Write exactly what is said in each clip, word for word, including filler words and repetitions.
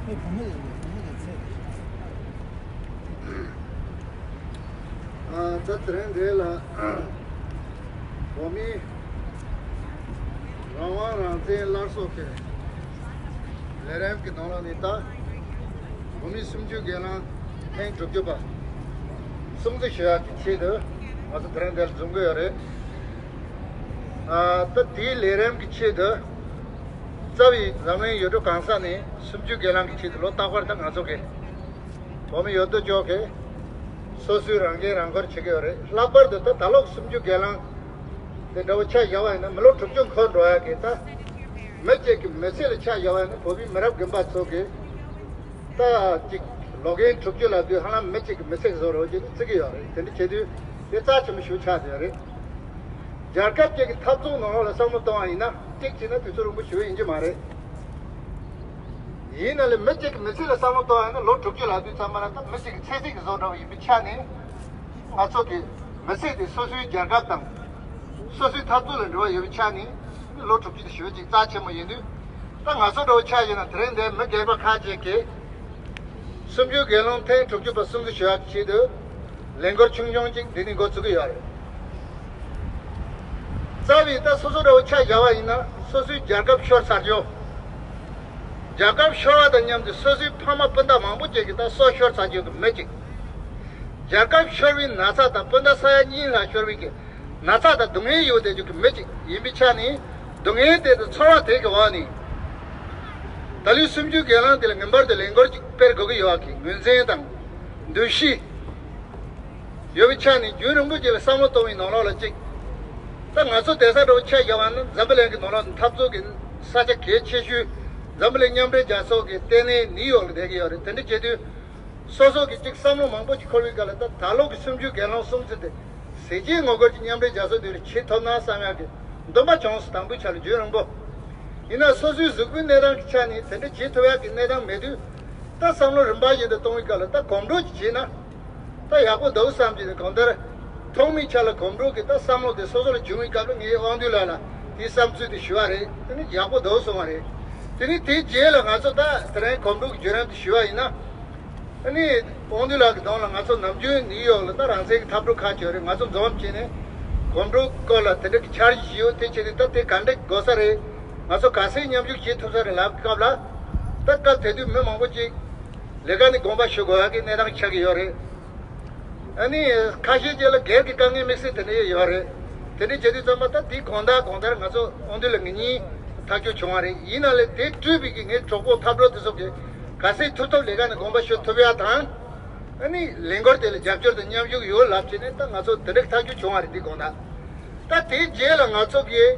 ད་དེ་རིང་འདི་ལ་བོད་མིའི་རང་དབང་རང་བཙན་སླར་གསོ་གི་ལས་རིམ་གྱི་ནང་ལོགས་ནས། ད་བོད་མི་གསུམ་བཅུའི་སྒེར་ལངས་ཐེངས་དྲུག་ཅུ་པ་སྲུང་བརྩི་ཞུ་ཡག་གི་ཆེད་དུ་ང་ཚོ་དེ་རིང་འདིར་འཛོམས་ཀྱི་ཡོད་རེད། ད་དེའི་ལས་རིམ་གྱི་ཆེད་དུ་རྩ་བའི་འཛམ་གླིང་ཡུལ་གྲུ་གང་ས་ནས་གསུམ་བཅུའི་སྒེར་ལངས་ཀྱི་ཆེད་དུ། ལོ་རྟག་པར་ད་ང་ཚོ་གི་བོད་མི་ཡོད་དོ་ཅོག་གིས་སོ་སོའི་རང་འགན་རང་འཁུར་བྱེད་ཀྱི་ཡོད་རེད། ལྷག་པར་དུ་ད་ད་ལོ་གསུམ་བཅུ་སྒེར་ལངས་དེ་འདྲ་བོ་ཆ་བཞག་པ་ཡིན་ན། མི་ལོ་དྲུག་ཅུ་འཁོར་འགྲོ་ཡག་གི་ད་མི་གཅིག་གི་མི་ཚེ་ལ་ཆ་བཞག་པ་ཡིན་ན། བོད་མི་མི་རབས་རྒན་པ་ཚོ་གིས་ད་ཅིག་ལོ་རྒན་དྲུག་ཅུ་ལབ་དུས་ཧ་ལམ་མི་གཅིག་གི་མི་ཚེ་བཟོ་འདྲ་བོ་ཅིག་བརྩི་གི་ཡོད་རེད། དེ་འདྲ་བྱེད་དུས་དེ་རྩ་ཆེན་པོ་ཞིག་ཆགས་བསྡད་ཡོད་རེད། རྒྱལ་ཁབ་ཅིག་གི་འཐབ་རྩོད་ནང་ལོགས་ལ་བསམ་བློ་གཏོང་བ་ཡིན་ན། གཅིག་བྱས་ན་དུས་ཚོད་རིང་པོ་ཞིག་ཡིན་གྱི་མ་རེད། ཡིན་ན་ལས་མི་གཅིག་གི་མི་ཚེ་ལ་བསམ་བློ་གཏོང་ཡ་ན། ལོ་དྲུག་ཅུ་ལབ་དུས་ཙམ་པ་ལ་ད་མི་གཅིག་གི་ཚེ་གཅིག་གི་བཟོ་འདྲ་བ་ཡིན་པའི་ཆ་ནས། ང་ཚོ་གི་མི་ཚེ་དེ་སོ་སོའི་རྒྱལ་ཁབ་དང་སོ་སོའི་འཐབ་རྩོད་ལ་འབྲེལ་བ་ཡོད་པའི་ཆ་ནས། ལོ་དྲུག་ཅུ་དེ་ཞེ་པོ་ཅིག་རྩ་ཆེན་པོ་ཡིན་དུས། ད་ང་ཚོ་འདྲ་བོ་ཆ་བཞག་ན། དེ་རིང་འདིར་མི་སྒེར་པ་ཁག་ཅིག་གིས་གསུམ་བཅུའི་སྒེར་ལངས་ཐེངས་དྲུག་ཅུ་པ་སྲུང་བརྩི་ཞུ་ཡག་ཆེད་དུ་ལས་འགུལ་ཆུང་ཆུང་ཅིག་འདི་ནས་འགོ་བཙུགས་ཀྱི་ཡོད་རེད། རྩ་བའི་ད་སོ་སོ་འདྲ་བོ་ཆ་བཞག་པ་ཡིན་ན། སོ་སོའི་རྒྱལ་ཁབ་ཤོར་ཚར་རྒྱུ། རྒྱལ་ཁབ་ཤོར་བ་དང་མཉམ་དུ་སོ་སོའི་ཕ་མ་སྤུན་ཟླ་མང་པོ་ཅིག་གི་ད་སྲོག་ཤོར་ཚར་རྒྱུ་གི་མི་གཅིག། རྒྱལ་ཁབ་ཤོར་བའི་ན་ཚ་དང་སྤུན་ཟླ་ས་ཡ་གཉིས་ལྷག་ཤོར་བའི་གི་ན་ཚ་དང་སྡུག་བསྔལ་ཡོད་བསྡད་རྒྱུ་གི་མི་གཅིག་ཡིན་པའི་ཆ་ནས། སྡུག་བསྔལ་དེ་དང་ཚོར་བ་དེ་གི་འོག་ནས། ད་ལོའི་གསུམ་བཅུའི་སྒེར་ལངས་དེ་ལ་ངེས་པར་དུ་ལས་འགུལ་ཅིག་སྤེལ་དགོས་ཀྱི་ཡོད་པ་གི་ངོས་འཛིན་དང་འདུ་ཤེས་ཡོད་པའི་ཆ་ནས། རྒྱུན་རིང་པོ་ཅིག་ལ་བསམ་བློ་གཏོང་བའི་ནང་ལོགས་ལ་གཅིག། ད་ང་ཚོ་བསྡད་ས་འདྲ་བོ་ཆ་བཞག་པ་ན། འཛམ་བུ་གླིང་གི་ནང་ལོགས་ནས་འཐབ་རྩོད་ཀྱི་ས་ཆ་གལ་ཆེ་ཤོས་འཛམ་བུ་གླིང་མཉམ་འབྲེལ་རྒྱལ་ཚོགས་ཀྱི་ལྟེ་གནས་ནིའུ་ཡོག་ལ་བསྡད་ཀྱི་ཡོད་རེད། དེ་འདྲ་བྱེད་དུས། སོ་སོ་གི་གཅིག་བསམ་བློ་མང་པོ་ཅིག་འཁོར་བའི་སྐབས་ལ། ད་ད་ལོ་གི་གསུམ་བཅུའི་སྒེར་ལངས་སྲུང་བརྩི་དེ་གཟི་བརྗིད་ངོ་རྒོལ་གྱི་མཉམ་འབྲེལ་རྒྱལ་ཚོགས་འདི་ལ་བྱེད་ཐུབ་ན་བསམ་ཡག་གི་འདུན་པ་བྱུང་སོང་། དང་པོའི་ཆ་ལ་རྒྱུན་རིང་པོ། ཡིན་ན་སོ་སོའི་གཟུགས་པོའི་གནས་སྟངས་ཀྱི་ཆ་ནས་དེ་འདྲ་བྱེད་ཐུབ་ཡག་གི་གནས་སྟངས་མེད་དུས། ད་བསམ་བློ་རིམ་པ་བཞིན་དུ་གཏོང་བའི་སྐབས་ལ། ད་གོམ་བགྲོད་ཅིག་བྱས་ན་ད་ཡག་པོ་འདུག་བསམ་གྱི་ནས། གང་ལྟར་ཐོག་མའི་ཆ་ལ་གོམ་བགྲོད་ཀྱི་ད་བསམ་བློ་དེ་སོ་སོ་ལ་བྱུང་བའི་སྐབས་ལ། ངས་དབང་འདུས་ལགས་ལ་དེའི་བསམ་ཚུལ་དེ་ཞུས་པ་རེད། དེ་ནི་ཡག་པོ་འདུག་གསུངས་པ་རེད། དེ་ནི་དེའི་རྗེས་ལ་ང་ཚོ་ད་དེ་རིང་གོམ་བགྲོད་ཀྱི་བརྒྱུད་རིམ་དེ་ཞུས་པ་ཡིན་ན། ཨ་ནི་དབང་འདུས་ལགས་ཀྱི་གདོང་ལ། ང་ཚོ་ནམ་རྒྱུན་ནིའུ་ཡོག་ལ་ད་རང་བཙན་གྱི་འཐབ་གྲོགས་ཁག་ཅིག་ཡོད་རེད། ང་ཚོ་འཛོམས་བྱས་ནས་གོམ་བགྲོད་སྐོར་ལ་དེ་འདྲ་གི་འཆར་གཞི་ཞིག་ཡོད། དེ་བྱས་ཏེ་ད་དེ་ག་འདྲ་དགོས་ས་རེད། ང་ཚོ་ག་ཚད་མཉམ་ཞུགས་བྱེད་ཐུབ་ས་རེད་ལབ་སྐབས་ལ། ད་སྐབས་དེ་དུས་མི་མང་པོ་ཅིག་ལས་ཀ་ནས་དགོངས་པ་ཞུ་དགོས་ཡག་གི་གནས་སྟངས་ཆགས་ཀྱི་ཡོད་རེད། ཨ་ནི་ཁ་ཤས་ཅིག་ལ་སྒེར་གྱི་དཀའ་ངལ་དམིགས་བསལ་དེ་འདྲ་ཡོད་རེད། དེ་འདྲ་བྱེད་དུས་ཙམ་པ་ད་དེའི་དགོང་དག་གང་ལྟར་ང་ཚོ་དབང་འདུས་ལགས་ངེད་གཉིས་ཐག་གཅོད་བྱུང་བ་རེད། ཡིན་ན་ལས་དེ་སྤྲོས་པའི་གི་ངའི་གྲོགས་པོ་འཐབ་གྲོགས་དེ་ཚོ་གིས་ག་ཚད་ཐུབ་ཐུབ་ལས་ཀ་ནས་དགོངས་པ་ཞུ་ཐུབ་ཡ་དང་། ཨ་ནི་ལས་འགུལ་དེ་ལ་རྒྱབ་སྐྱོར་དང་མཉམ་ཞུགས་ཡོད་ལབ་བྱས་ནས། ད་ང་ཚོ་དེ་འདྲ་ཐག་གཅོད་བྱུང་བ་རེད། དེ་དགོང་དག། ད་དེའི་རྗེས་ལ་ང་ཚོ་གིས་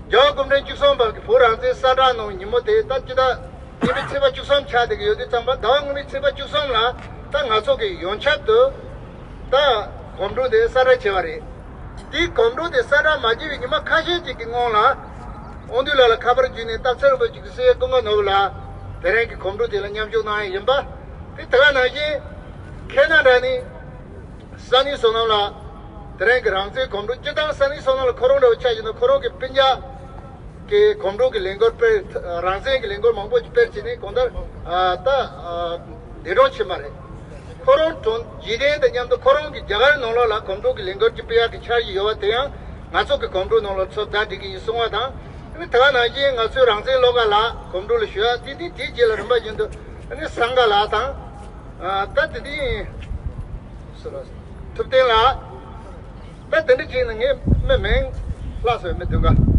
རྒྱལ་བ་སྐུ་ཕྲེང་བཅུ་གསུམ་པ་གི་བོད་རང་བཙན་གསལ་བསྒྲགས་གནང་བའི་ཉིན་མོ་དེ། ད་སྤྱི་ཟླ་གཉིས་པའི་ཚེས་པ་བཅུ་གསུམ་ཆགས་བསྡད་ཀྱི་ཡོད་དུས་ཙམ་པ། ཟླ་བ་སྔོན་མའི་ཚེས་པ་བཅུ་གསུམ་ལ་ད་ང་ཚོ་གིས་ཡོངས་ཁྱབ་ཏུ་ད་གོམ་བགྲོད་དེ་གསལ་བསྒྲགས་བྱས་པ་རེད། དེའི་གོམ་བགྲོད་དེ་གསལ་བསྒྲགས་མ་བྱས་པའི་ཉི་མ་ཁ་ཤས་ཅིག་གི་སྔོན་ལ། དབང་འདུས་ལགས་ལ་ཁ་པར་བརྒྱུད་ནས་སྟག་འཚེར་རིན་པོ་ཆེ་གི་སྲས་ཀུན་དགའ་ནོར་བུ་ལགས་དེ་རིང་གི་གོམ་བགྲོད་དེ་ལ་མཉམ་ཞུགས་གནང་ཡ་ཡིན་པ། དེ་དེ་ག་ནང་བཞིན་ཁེ་ན་ཌ་ནས་ས་གནས་བསོད་ནམས་ལགས་དེ་རིང་གི་རང་བཙན་གོམ་བགྲོད། སྤྱིར་བཏང་ས་གནས་བསོད་ནམས་ལགས་ཁོ་རང་འདྲ་བོ་ཆ་བཞག་ན། ཁོ་རང་གི་སྤུན་ཀྱག་གི་གོམ་བགྲོད་ཀྱི་ལས་འགུལ་སྤེལ། རང་བཙན་གྱི་ལས་འགུལ་མང་པོ་ཞིག་སྤེལ་བྱས་ནས་གང་ལྟར་ད་འདས་གྲོངས་ཕྱིན་པ་རེད། ཁོ་རང་གྲོངས་རྗེས་དྲན་དང་མཉམ་དུ་ཁོ་རང་གི་རྒྱ་གར་ནང་ལོགས་ལ་གོམ་བགྲོད་ཀྱི་ལས་འགུལ་ཅིག་སྤེལ་ཡག་གི་འཆར་གཞི་ཡོད་པ་དེ་ཡང་ང་ཚོ་གི་གོམ་བགྲོད་ནང་ལ་ཚུར་ཟླ་སྒྲིལ་གྱི་ཡིན་གསུང་བ་དང་། ཨ་ནི་དེ་ག་ནང་བཞིན་ང་ཚོའི་རང་བཙན་བློ་དགའ་ལགས་གོམ་བགྲོད་ལ་ཞུགས་ཡ། དེ་དེ་དེའི་རྗེས་ལ་རིམ་པ་བཞིན་དུ་ཨ་ནི་སངྒ་ལགས་དང་། ད་དེ་དེ་ཡིན། ཐུབ་བསྟན་ལགས། ད་དེ་འདྲ་བྱས་ན་ངས་མི་མིང་ལྷག་སོང་། མི་བདུན་ག།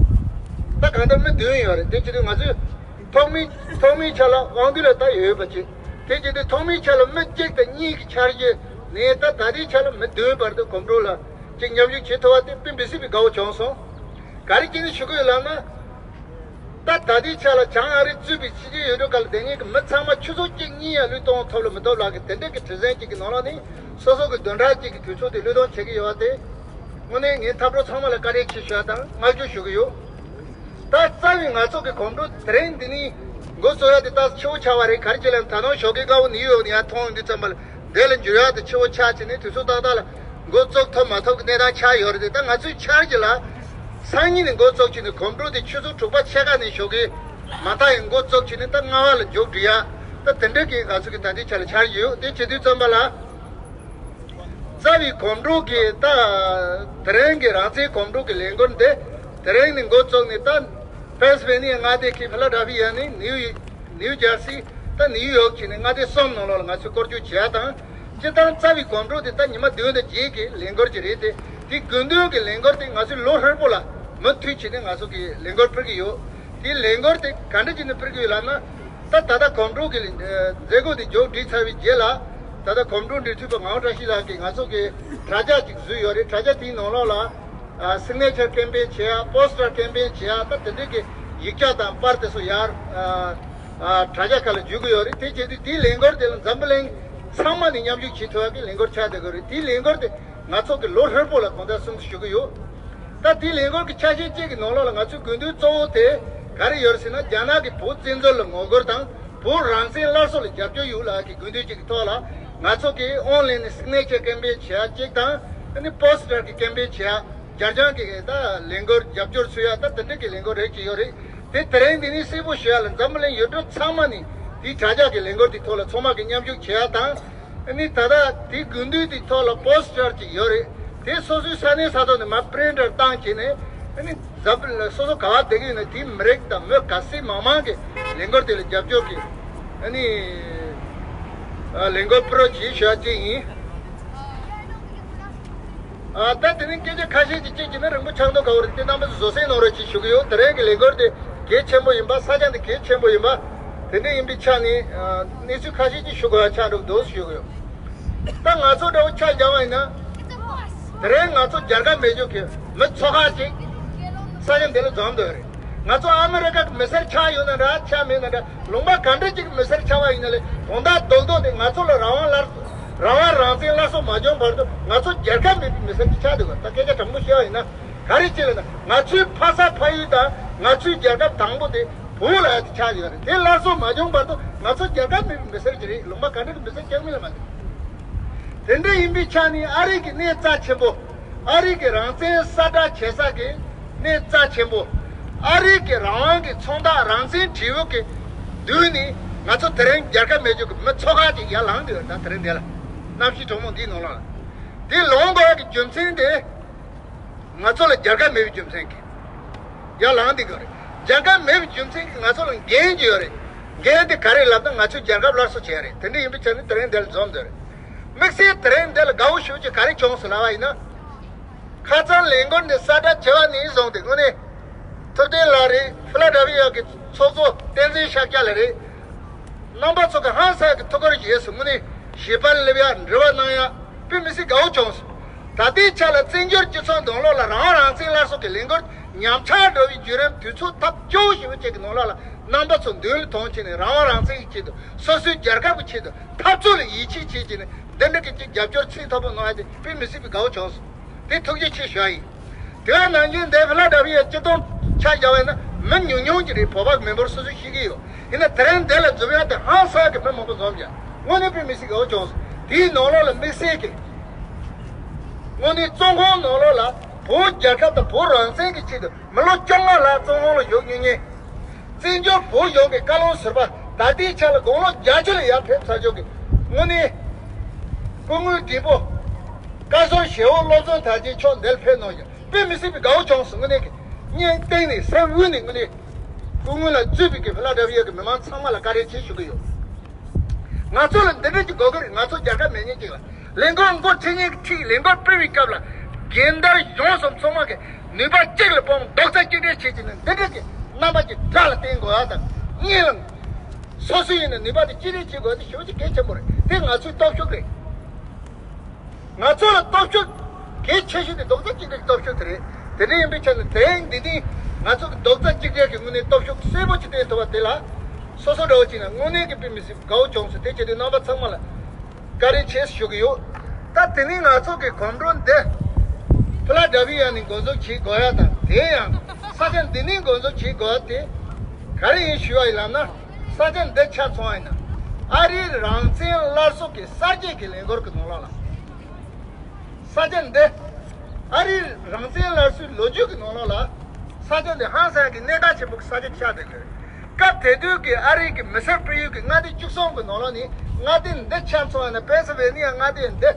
ད་གང་ལྟར་མི་བདུན་ཡོད་རེད། དེ་བྱེད་དུས་ང་ཚོས་ཐོག་མའི་ཐོག་མའི་ཆ་ལ་དབང་འདུས་ལགས་ད་ཡོད་པ་བྱེད། དེ་བྱེད་དུས་ཐོག་མའི་ཆ་ལ་མི་གཅིག་དང་གཉིས་ཀྱི་འཆར་གཞི་ནས། ད་ད་ལྟའི་ཆ་ལ་མི་བདུན་བར་དུ་གོམ་བགྲོད་ལ་གཅིག་མཉམ་ཞུགས་བྱེད་ཐུབ་པ་དེ་དཔེ་མི་སྲིད་པའི་དགའ་བོ་བྱུང་སོང་། ག་རེ་བྱས་ནས་ཞུ་གི་ཡོད་ལབ་ན། ད་ད་ལྟའི་ཆ་ལ་བྱང་ཨ་རི་གཙོས་པའི་ཕྱི་རྒྱལ་ཡུལ་གྲུ་ཁག་ལ་བསྡད་མཁན་གྱི་མི་ཚང་མ་ཆུ་ཚོད་གཅིག་གཉིས་ཡང་བློས་གཏོང་ཐུབ་ལ་མི་ཐུབ་ལབ་ཀྱི་དེ་འདྲ་གི་དྲི་ཟན་གཅིག་གི་ནང་ལོགས་ནས། སོ་སོ་གི་བདུན་ཕྲག་གཅིག་གི་དུས་ཚོད་དེ་བློས་གཏོང་བྱེད་ཀྱི་ཡོད་པ་དེ། དངོས་གནས་ངས་འཐབ་གྲོགས་ཚང་མ་ལ་བཀའ་དྲིན་ཆེ་ཞུ་བ་དང་བསྔགས་བརྗོད་ཞུ་གི་ཡོད། ད་རྩ་བའི་ང་ཚོ་གི་གོམ་བགྲོད་དེ་རིང་འདི་ནས་འགོ་བཙུགས་ཡ་དེ་ད་ཕྱི་པོ་ཆགས་པ་རེད། ག་རེ་བྱས་ལབ་ན། ད་དུང་ཞོགས་ཀས་སྐར་མ་ནིའུ་ཡོག་ནས་ཡར་ཐོན་ཡོང་དུས་ཙམ་པ་ལ། དེ་ལ་འགྱུར་ཡག་དེ་ཕྱི་པོ་ཆགས་བྱས་ནས་དུས་ཚོད་ཏག་ཏག་ལ་འགོ་བཙུགས་ཐུབ་མ་ཐུབ་ཀྱི་གནས་སྟངས་ཆགས་ཡོད་རེད་དེ། ད་ང་ཚོའི་འཆར་གཞི་ལ་སང་ཉིན་ནས་འགོ་བཙུགས་བྱས་ནས། གོམ་བགྲོད་དེ་ཆུ་ཚོད་དྲུག་པ་ཕྱེད་ཀ་ནས་ཞོགས་ཀས་མ་མཐའ་ཡང་འགོ་བཙུགས་བྱས་ནས་ད་ལྔ་པ་ལ་མཇུག་སྒྲིལ་ཡག། ད་དེ་འདྲ་གི་ང་ཚོ་གི་ད་ལྟའི་ཆ་ལ་ཆགས་ཡོད། དེ་བྱེད་དུས་ཙམ་པ་ལ། རྩ་བའི་གོམ་བགྲོད་ཀྱི་ད་དེ་རིང་གི་རང་བཙན་གོམ་བགྲོད་ཀྱི་ལས་འགུལ་འདི་དེ་རིང་ནས་འགོ་བཙུགས་ནས། ད་པེན་སི་ལ་ཝེ་ནི་ཡ་མངའ་སྡེ་ཁག་ཕི་ལ་ཌེལ་ཕི་ཡ་ནས་ནིའུ་ནིའུ་ཇར་སི། ད་ནིའུ་ཡོག་བྱས་ནས་མངའ་སྡེ་གསུམ་ནང་ལོགས་ལ་ང་ཚོས་སྐོར་སྐྱོད་བྱེད་ཡ་དང་། སྤྱིར་བཏང་རྩ་བའི་གོམ་བགྲོད་དེ་ད་ཉི་མ་བདུན་དང་བརྒྱད་ཀྱི་ལས་འགུལ་ཅིག་རེད་དེ། དེ་དགུན་སྟོན་གྱི་ལས་འགུལ་དེ་ང་ཚོས་ལོ་ཧྲིལ་པོ་ལ་མུ་མཐུད་བྱས་ནས་ང་ཚོ་གི་ལས་འགུལ་སྤེལ་གྱི་ཡོད། དེ་ལས་འགུལ་དེ་ག་འདྲ་བྱས་ནས་སྤེལ་གྱི་ཡོད་ལབ་ན། ད་ད་ལྟ་གོམ་བགྲོད་ཀྱི་ལས་ཨ་མཛད་སྒོ་དེ་མཇུག་སྒྲིལ་ཚར་བའི་རྗེས་ལ། ད་ལྟ་གོམ་བགྲོད་འབྲེལ་མཐུད་པ་ངག་དབང་བཀྲ་ཤིས་ལགས་ཀྱིས་ང་ཚོ་གི་དྲ་རྒྱ་ཅིག་བཟོས་ཡོད་རེད། དྲ་རྒྱ་དེའི་ནང་ལོགས་ལ་ཨ་སིག་ནེ་ཅར་ཀེམ་པེན་བྱེད་ཡ། པོ་སི་ཊར་ཀེམ་པེན་བྱེད་ཡ། ད་དེ་འདྲའི་གི་ཡིག་ཆ་དང་པར་དེ་ཚོ་ཡར་ཨ་ཨ་དྲ་རྒྱ་ཁག་ལ་འཇུག་གི་ཡོད་རེད། དེ་བྱེད་དུས་དེའི་ལས་འགུལ་དེ་ལ་འཛམ་བུ་གླིང་ཚང་མ་ནས་མཉམ་ཞུགས་བྱེད་ཐུབ་ཡ་གི་ལས་འགུལ་ཆགས་བསྡད་ཀྱི་ཡོད་རེད། དེའི་ལས་འགུལ་དེ་ང་ཚོ་གི་ལོ་ཧྲིལ་པོ་ལ་གང་ལྟར་སྲུང་བརྩི་ཞུ་གི་ཡོད། ད་དེའི་ལས་འགུལ་གྱི་ཆ་ཤས་གཅིག་གི་ནང་ལོགས་ལ་ང་ཚོའི་དགོས་འདུན་གཙོ་བོ་དེ་ག་རེ་ཡོད་རེད་ཟེར་ན། རྒྱ་ནག་གིས་བོད་བཙན་འཛུལ་ལ་ངོ་རྒོལ་དང་། བོད་རང་བཙན་སླར་གསོ་ལ་རྒྱབ་སྐྱོར་ཡོད་ལབ་ཀྱི་དགོས་འདུན་གཅིག་གི་ཐོག་ལ། ང་ཚོ་གིས་ཨོན་ལན་ནས་སིག་ནེ་ཅར་ཀེམ་པེན་བྱེད་ཡ་གཅིག་དང་། ཨ་ནི་པོ་སི་ཊར་གྱི་ཀེམ་པེན་བྱེད་ཡ། རྒྱ་ལྗང་གི་ད་ལས་འགུལ་རྒྱབ་སྐྱོར་འཚོལ་ཡ། ད་དེ་འདྲ་གི་ལས་འགུལ་རེད་ཀྱི་ཡོད་རེད། དེ་དེ་རིང་འདི་ནས་གསལ་པོ་ཞུ་ཡ་ལ། འཛམ་བུ་གླིང་ཡུལ་གྲུ་ཚང་མ་ནས་དེའི་དྲ་རྒྱ་གི་ལས་འགུལ་དེའི་ཐོག་ལ་ཚང་མ་གིས་མཉམ་ཞུགས་བྱེད་ཡ་དང་། ཨ་ནི་ད་ལྟ་དེའི་དགོས་འདུན་དེའི་ཐོག་ལ་པོ་སི་ཊར་ཅིག་ཡོད་རེད། དེ་སོ་སོའི་ས་གནས་ས་ཐོག་ནས་མར་པི་རིན་ཊར་བཏང་བྱས་ནས། ཨ་ནི་འཛམ་བུ་གླིང་སོ་སོ་ག་བ་བསྡད་ཀྱི་ཡོད་ན་དེའི་མི་རིགས་དང་མི་ག་ཚད་མང་མང་གིས་ལས་འགུལ་དེ་ལ་རྒྱབ་སྐྱོར་གྱིས། ཨ་ནི་ཨ་ལས་འགུལ་སྤེལ་རོགས་གྱིས་ཞུ་ཡ་གཅིག་ཡིན། ཨ་ད་དེ་ནས་སྐད་ཆ་ཁ་ཤས་ཅིག་བཤད་ཀྱི་ན་རིང་པོ་ཆགས་མདོག་ཁ་པོ་རེད། དེ་རྣམ་པ་ཚོ་བཟོད་བསྲན་གནང་རོགས་གྱིས་ཞུ་གི་ཡོད། དེ་རིང་གི་ལས་འགུལ་དེ་གལ་ཆེན་པོ་ཡིན་པ། ས་ཆ་འདི་གལ་ཆེན་པོ་ཡིན་པ། དེ་འདྲ་ཡིན་པའི་ཆ་ནས་ཨ་གནས་ཚུལ་ཁ་ཤས་ཅིག་ཞུ་དགོས་ཡ་ཆགས་འགྲོ་གི་འདུག་ཞུ་གི་ཡོད། ད་ང་ཚོ་འདྲ་བོ་ཆ་བཞག་པ་ཡིན་ན། དེ་རིང་ང་ཚོ་རྒྱལ་ཁབ་མེད་རྒྱུ་གི་མི་ཚོ་ཁག་ཅིག་ས་ཆ་འདི་ལ་འཛོམས་འདུག་རེད། ང་ཚོ་ཨ་མི་རི་ཀ་གི་མི་སེར་ཆགས་ཡོད་ན་འདྲ། ཆགས་མེད་ན་འདྲ། ལུང་པ་ག་འདྲ་ཅིག་གི་མི་སེར་ཆགས་པ་ཡིན་ན་ལས། དོན་དག་རྡོག་རྡོག་དེ་ང་ཚོ་ལ་རང་དབང་སླར་རང་དབང་རང་བཙན་སླར་གསོ་མ་བྱུང་བར་དུ་ང་ཚོ་རྒྱལ་ཁབ་མེད་པའི་མི་སེར་ཅིག་ཆགས་འདུག་ག་ད་སྐད་ཆ་དྲང་པོ་བཤད་པ་ཡིན་ན། ག་རེ་བྱས་ལབ་ན། ང་ཚོའི་ཕ་ས་ཕ་ཡུལ་དང་ང་ཚོའི་རྒྱལ་ཁབ་དང་པོ་དེ་བོད་ལ་ཡ་དེ་ཆགས་ཡོད་རེད། དེ་སླར་གསོ་མ་བྱུང་བར་དུ་ང་ཚོ་རྒྱལ་ཁབ་མེད་པའི་མི་སེར་ཅིག་རེད། ལུང་པ་ག་འདྲ་གི་མི་སེར་ཅིག་མིན་ལ་མ་ལས། དེ་འདྲ་ཡིན་པའི་ཆ་ནས་ཨ་རི་གི་གནས་རྩ་ཆེན་པོ། ཨ་རི་གི་རང་བཙན་གསལ་བསྒྲགས་བྱེད་ས་གི་གནས་རྩ་ཆེན་པོ། ཨ་རི་གི་རང་དབང་གི་མཚོན་རྟགས་རང་བཙན་དྲིལ་བུ་གི་མདུན་ནས་ང་ཚོ་དེ་རིང་རྒྱལ་ཁབ་མེད་རྒྱུ་གི་མི་ཚོ་ཁག་ཅིག་ཡར་ལངས་འདུག་ད་དེ་རིང་འདི་ལ་གནམ་གཤིས་གྲང་མོ་འདིའི་ནང་ལ། དེ་ལངས་དགོས་ཡ་གི་རྒྱུ་མཚན་དེ། ང་ཚོ་ལ་རྒྱལ་ཁབ་མེད་པའི་རྒྱུ་མཚན་གྱིས་ཡར་ལངས་འདི་ག་རེད། རྒྱལ་ཁབ་མེད་པའི་རྒྱུ་མཚན་གྱིས་ང་ཚོ་ལ་འགན་ཅིག་ཡོད་རེད། འགན་དེ་ག་རེ་ལབ་ན་ང་ཚོས་རྒྱལ་ཁབ་སླར་གསོ་བྱས་རེད། དེ་འདྲ་ཡིན་པའི་ཆ་ནས་དེ་རིང་འདི་ལ་འཛོམས་འདོད་རེད། དམིགས་བསལ་དེ་རིང་འདི་ལ་དགའ་བོ་ཞུ་རྒྱུ་ག་རེ་བྱུང་སོང་ལབ་པ་ཡིན་ན། ཁ་སང་ལས་འགུལ་འདི་གསལ་བསྒྲགས་བྱས་པ་ནས་བཟུང་སྟེ་དངོས་གནས་ཐུབ་བསྟན་ལགས་རེད། ཕི་ལ་ཌེལ་ཕི་ཡ་གི་ཚོགས་གཙོ་བསྟན་འཛིན་ཤཱཀྱ་ལགས་རེད། རྣམ་པ་ཚོ་གི་ཧང་སང་གི་ཐུགས་ཁུར་བཞེས་སོང་། དངོས་གནས་ཞལ་པར་སླེབས་ཡ་འབྲེལ་བ་གནང་ཡ་དཔེ་མི་སྲིད་དགའ་བོ་བྱུང་སོང་། ད་ལྟའི་ཆ་ལ་བཙན་བྱོལ་སྤྱི་ཚོགས་ནང་ལོགས་ལ་རང་དབང་རང་བཙན་སླར་གསོ་གི་ལས་འགུལ་ཉམས་ཆག་འགྲོ་བའི་བརྒྱུད་རིམ་དུས་ཚོད་ཐབས་སྐྱོ་བོ་ཞེ་པོ་ཅིག་གི་ནང་ལོགས་ལ་རྣམ་པ་ཚོ་མདུན་ལ་མཐོང་བྱས་ནས་རང་དབང་རང་བཙན་གྱི་ཆེད་དུ། སོ་སོའི་རྒྱལ་ཁབ་ཀྱི་ཆེད་དུ། འཐབ་རྩོད་ལ་ཡིད་ཆེས་བྱེད་ཀྱི་ནས་འདི་འདྲ་གི་ཅིག་རྒྱབ་སྐྱོར་ཚད་མཐོ་པོ་གནང་ཡ་དེ་དཔེ་མི་སྲིད་པའི་དགའ་བོ་བྱུང་སོང་། དེ་ཐུགས་རྗེ་ཆེ་ཞུ་ཡ་ཡིན། དེ་བས་ནང་བཞིན་འདི་ཕི་ལ་ཌེལ་ཕི་ཡ་སྤྱི་བཏང་ཆ་བཞག་པ་ཡིན་ན་མི་ཉུང་ཉུང་ཅིག་རེད། བོད་པ་གི་མི་འབོར་སོ་སོས་ཤེས་ཀྱི་ཡོད། ཡིན་ན་དེ་རིང་འདི་ལ་འཛོམས་ཡ་དེ་ཧང་སང་གི་མི་མང་པོ་འཛོམས་ཀྱང་དངོས་གནས་དཔེ་མི་སྲིད་དགའ་བོ་བྱུང་སོང་། དེའི་ནང་ལོགས་ལ་དམིགས་བསལ་གྱི་དངོས་གནས་བཙོན་ཁང་ནང་ལོགས་ལ་བོད་རྒྱལ་ཁབ་དང་བོད་རང་བཙན་གྱི་ཆེད་དུ་མི་ལོ་བཅོ་ལྔ་ལྷག་བཙོན་ཁང་ལ་བཞུགས་མྱོང་མཁན། བཙན་བྱོལ་བོད་གཞུང་གི་བཀའ་བློན་ཟུར་པ་ད་ལྟའི་ཆ་ལ་དགུང་ལོ་བརྒྱད་ཅུ་ལ་ཡར་ཕེབས་ཚར་ཆོག་གི། དངོས་གནས་སྐུ་ངོ་བགྲེས་པོ་བཀའ་ཟུར་ཞེ་བོ་བློ་བཟང་དར་རྒྱས་མཆོག་འདིར་ཕེབས་གནང་ཡོད། དཔེ་མི་སྲིད་པའི་དགའ་བོ་བྱུང་སོང་། དངོས་གནས་ཀྱི་སྙིང་གཏིང་ནས་སེམས་དབུས་ནས་དངོས་གནས་སྐུ་ངོ་ལ་གཙོས་པའི་གི་ཕི་ལ་ཌེལ་ཕི་ཡ་གི་མི་མང་ཚང་མ་ལ་བཀའ་དྲིན་ཆེ་ཞུ་གི་ཡོད། ང་ཚོ་ལ་འདི་འདྲ་ཅིག་དགོས་ཀྱི་རེད། ང་ཚོ་རྒྱལ་ཁབ་མེད་མཁན་ཅིག་ལ། ལས་འགུལ་འགོ་ཁྲིད་མཁན་གྱི་ཁྲིད་ལས་འགུལ་སྤེལ་བའི་སྐབས་ལ་འགན་དར་གཞུང་གསུམ་ཚང་མ་གི་ནུས་པ་གཅིག་ལ་སྤུངས། རྡོག་རྩ་གཅིག་སྒྲིལ་བྱེད་ཀྱི་ནི་འདི་འདྲ་གི་རྣམ་པ་གཅིག་དགྲ་ལ་བརྟེན་དགོས་ཡ་དང་། གཉིས་ལ་སོ་སོ་ཡིན་ན་ནུས་པ་དེ་གཅིག་སྒྲིལ་བྱེད་དགོས་ཡ་དེ་ཞེ་པོ་ཅིག་གལ་ཆེན་པོ་རེད། དེ་ང་ཚོའི་སྟོབས་ཤུགས་རེད། ང་ཚོ་ལ་སྟོབས་ཤུགས་གལ་ཆེ་ཤོས་དེ་རྡོག་རྩ་གཅིག་སྒྲིལ་གྱི་སྟོབས་ཤུགས་དེ་རེད། དེ་འདྲ་ཡིན་པའི་ཆ་ནས་དེ་རིང་འདི་ནི་ང་ཚོ་གི་རྡོག་རྩ་གཅིག་སྒྲིལ་གྱི་ངོས་ནས་སྟོབས་ཤུགས་གསལ་པོ་ཅིག་བསྟན་ཐུབ་པ་དེ་ལ་སོ་སོ་འདྲ་བོ་ཅིག་ན་དངོས་གནས་ཀྱི་དཔེ་མི་སྲིད་དགའ་བོ་བྱུང་སོང་། དེ་བྱེད་དུས་རྣམ་པ་ཚང་མ་ལ་བཀའ་དྲིན་ཆེ་ཞུ་གི་ཡོད། ད་དེ་ནི་ང་ཚོ་གི་གོམ་བགྲོད་འདི་ཕི་ལ་ཌེལ་ཕི་ཡ་ནས་འགོ་འཛུགས་བྱེད་དགོས་ཡ་དང་། དེ་ཡང་ས་ཆ་འདི་ནས་འགོ་འཛུགས་བྱེད་དགོས་ཡ་དེ་ག་རེ་ཡིན་ཞུ་བ་ཡིན་ལབ་ན། ས་ཆ་འདི་ཆ་ཚང་བ་ཡིན་ན་ཨ་རིའི་རང་བཙན་སླར་གསོ་གི་གསར་བརྗེ་གི་ལས་འགུལ་གྱི་ནང་ལོགས་ལ། ས་ཆ་འདི་ཨ་རིའི་རང་བཙན་སླར་གསོའི་ལོ་རྒྱུས་ཀྱི་ནང་ལོགས་ལ་ས་ཆ་འདི་ཧང་སང་གི་གནད་འགག་ཆེན་པོ་གི་ས་ཆ་ཆགས་བསྡད་ཡོད། སྐབས་དེ་དུས་ཀྱི་ཨ་རིའི་གི་མི་སེར་སྤེལ་ཡུལ་གྱི་མངའ་སྡེ་བཅུ་གསུམ་གྱི་ནང་ལོགས་ནས་མངའ་སྡེ་འདི་ཆ་མཚོན་ན་པེན་སིལ་ཝེ་ནི་ཡ་མངའ་སྡེ་འདི་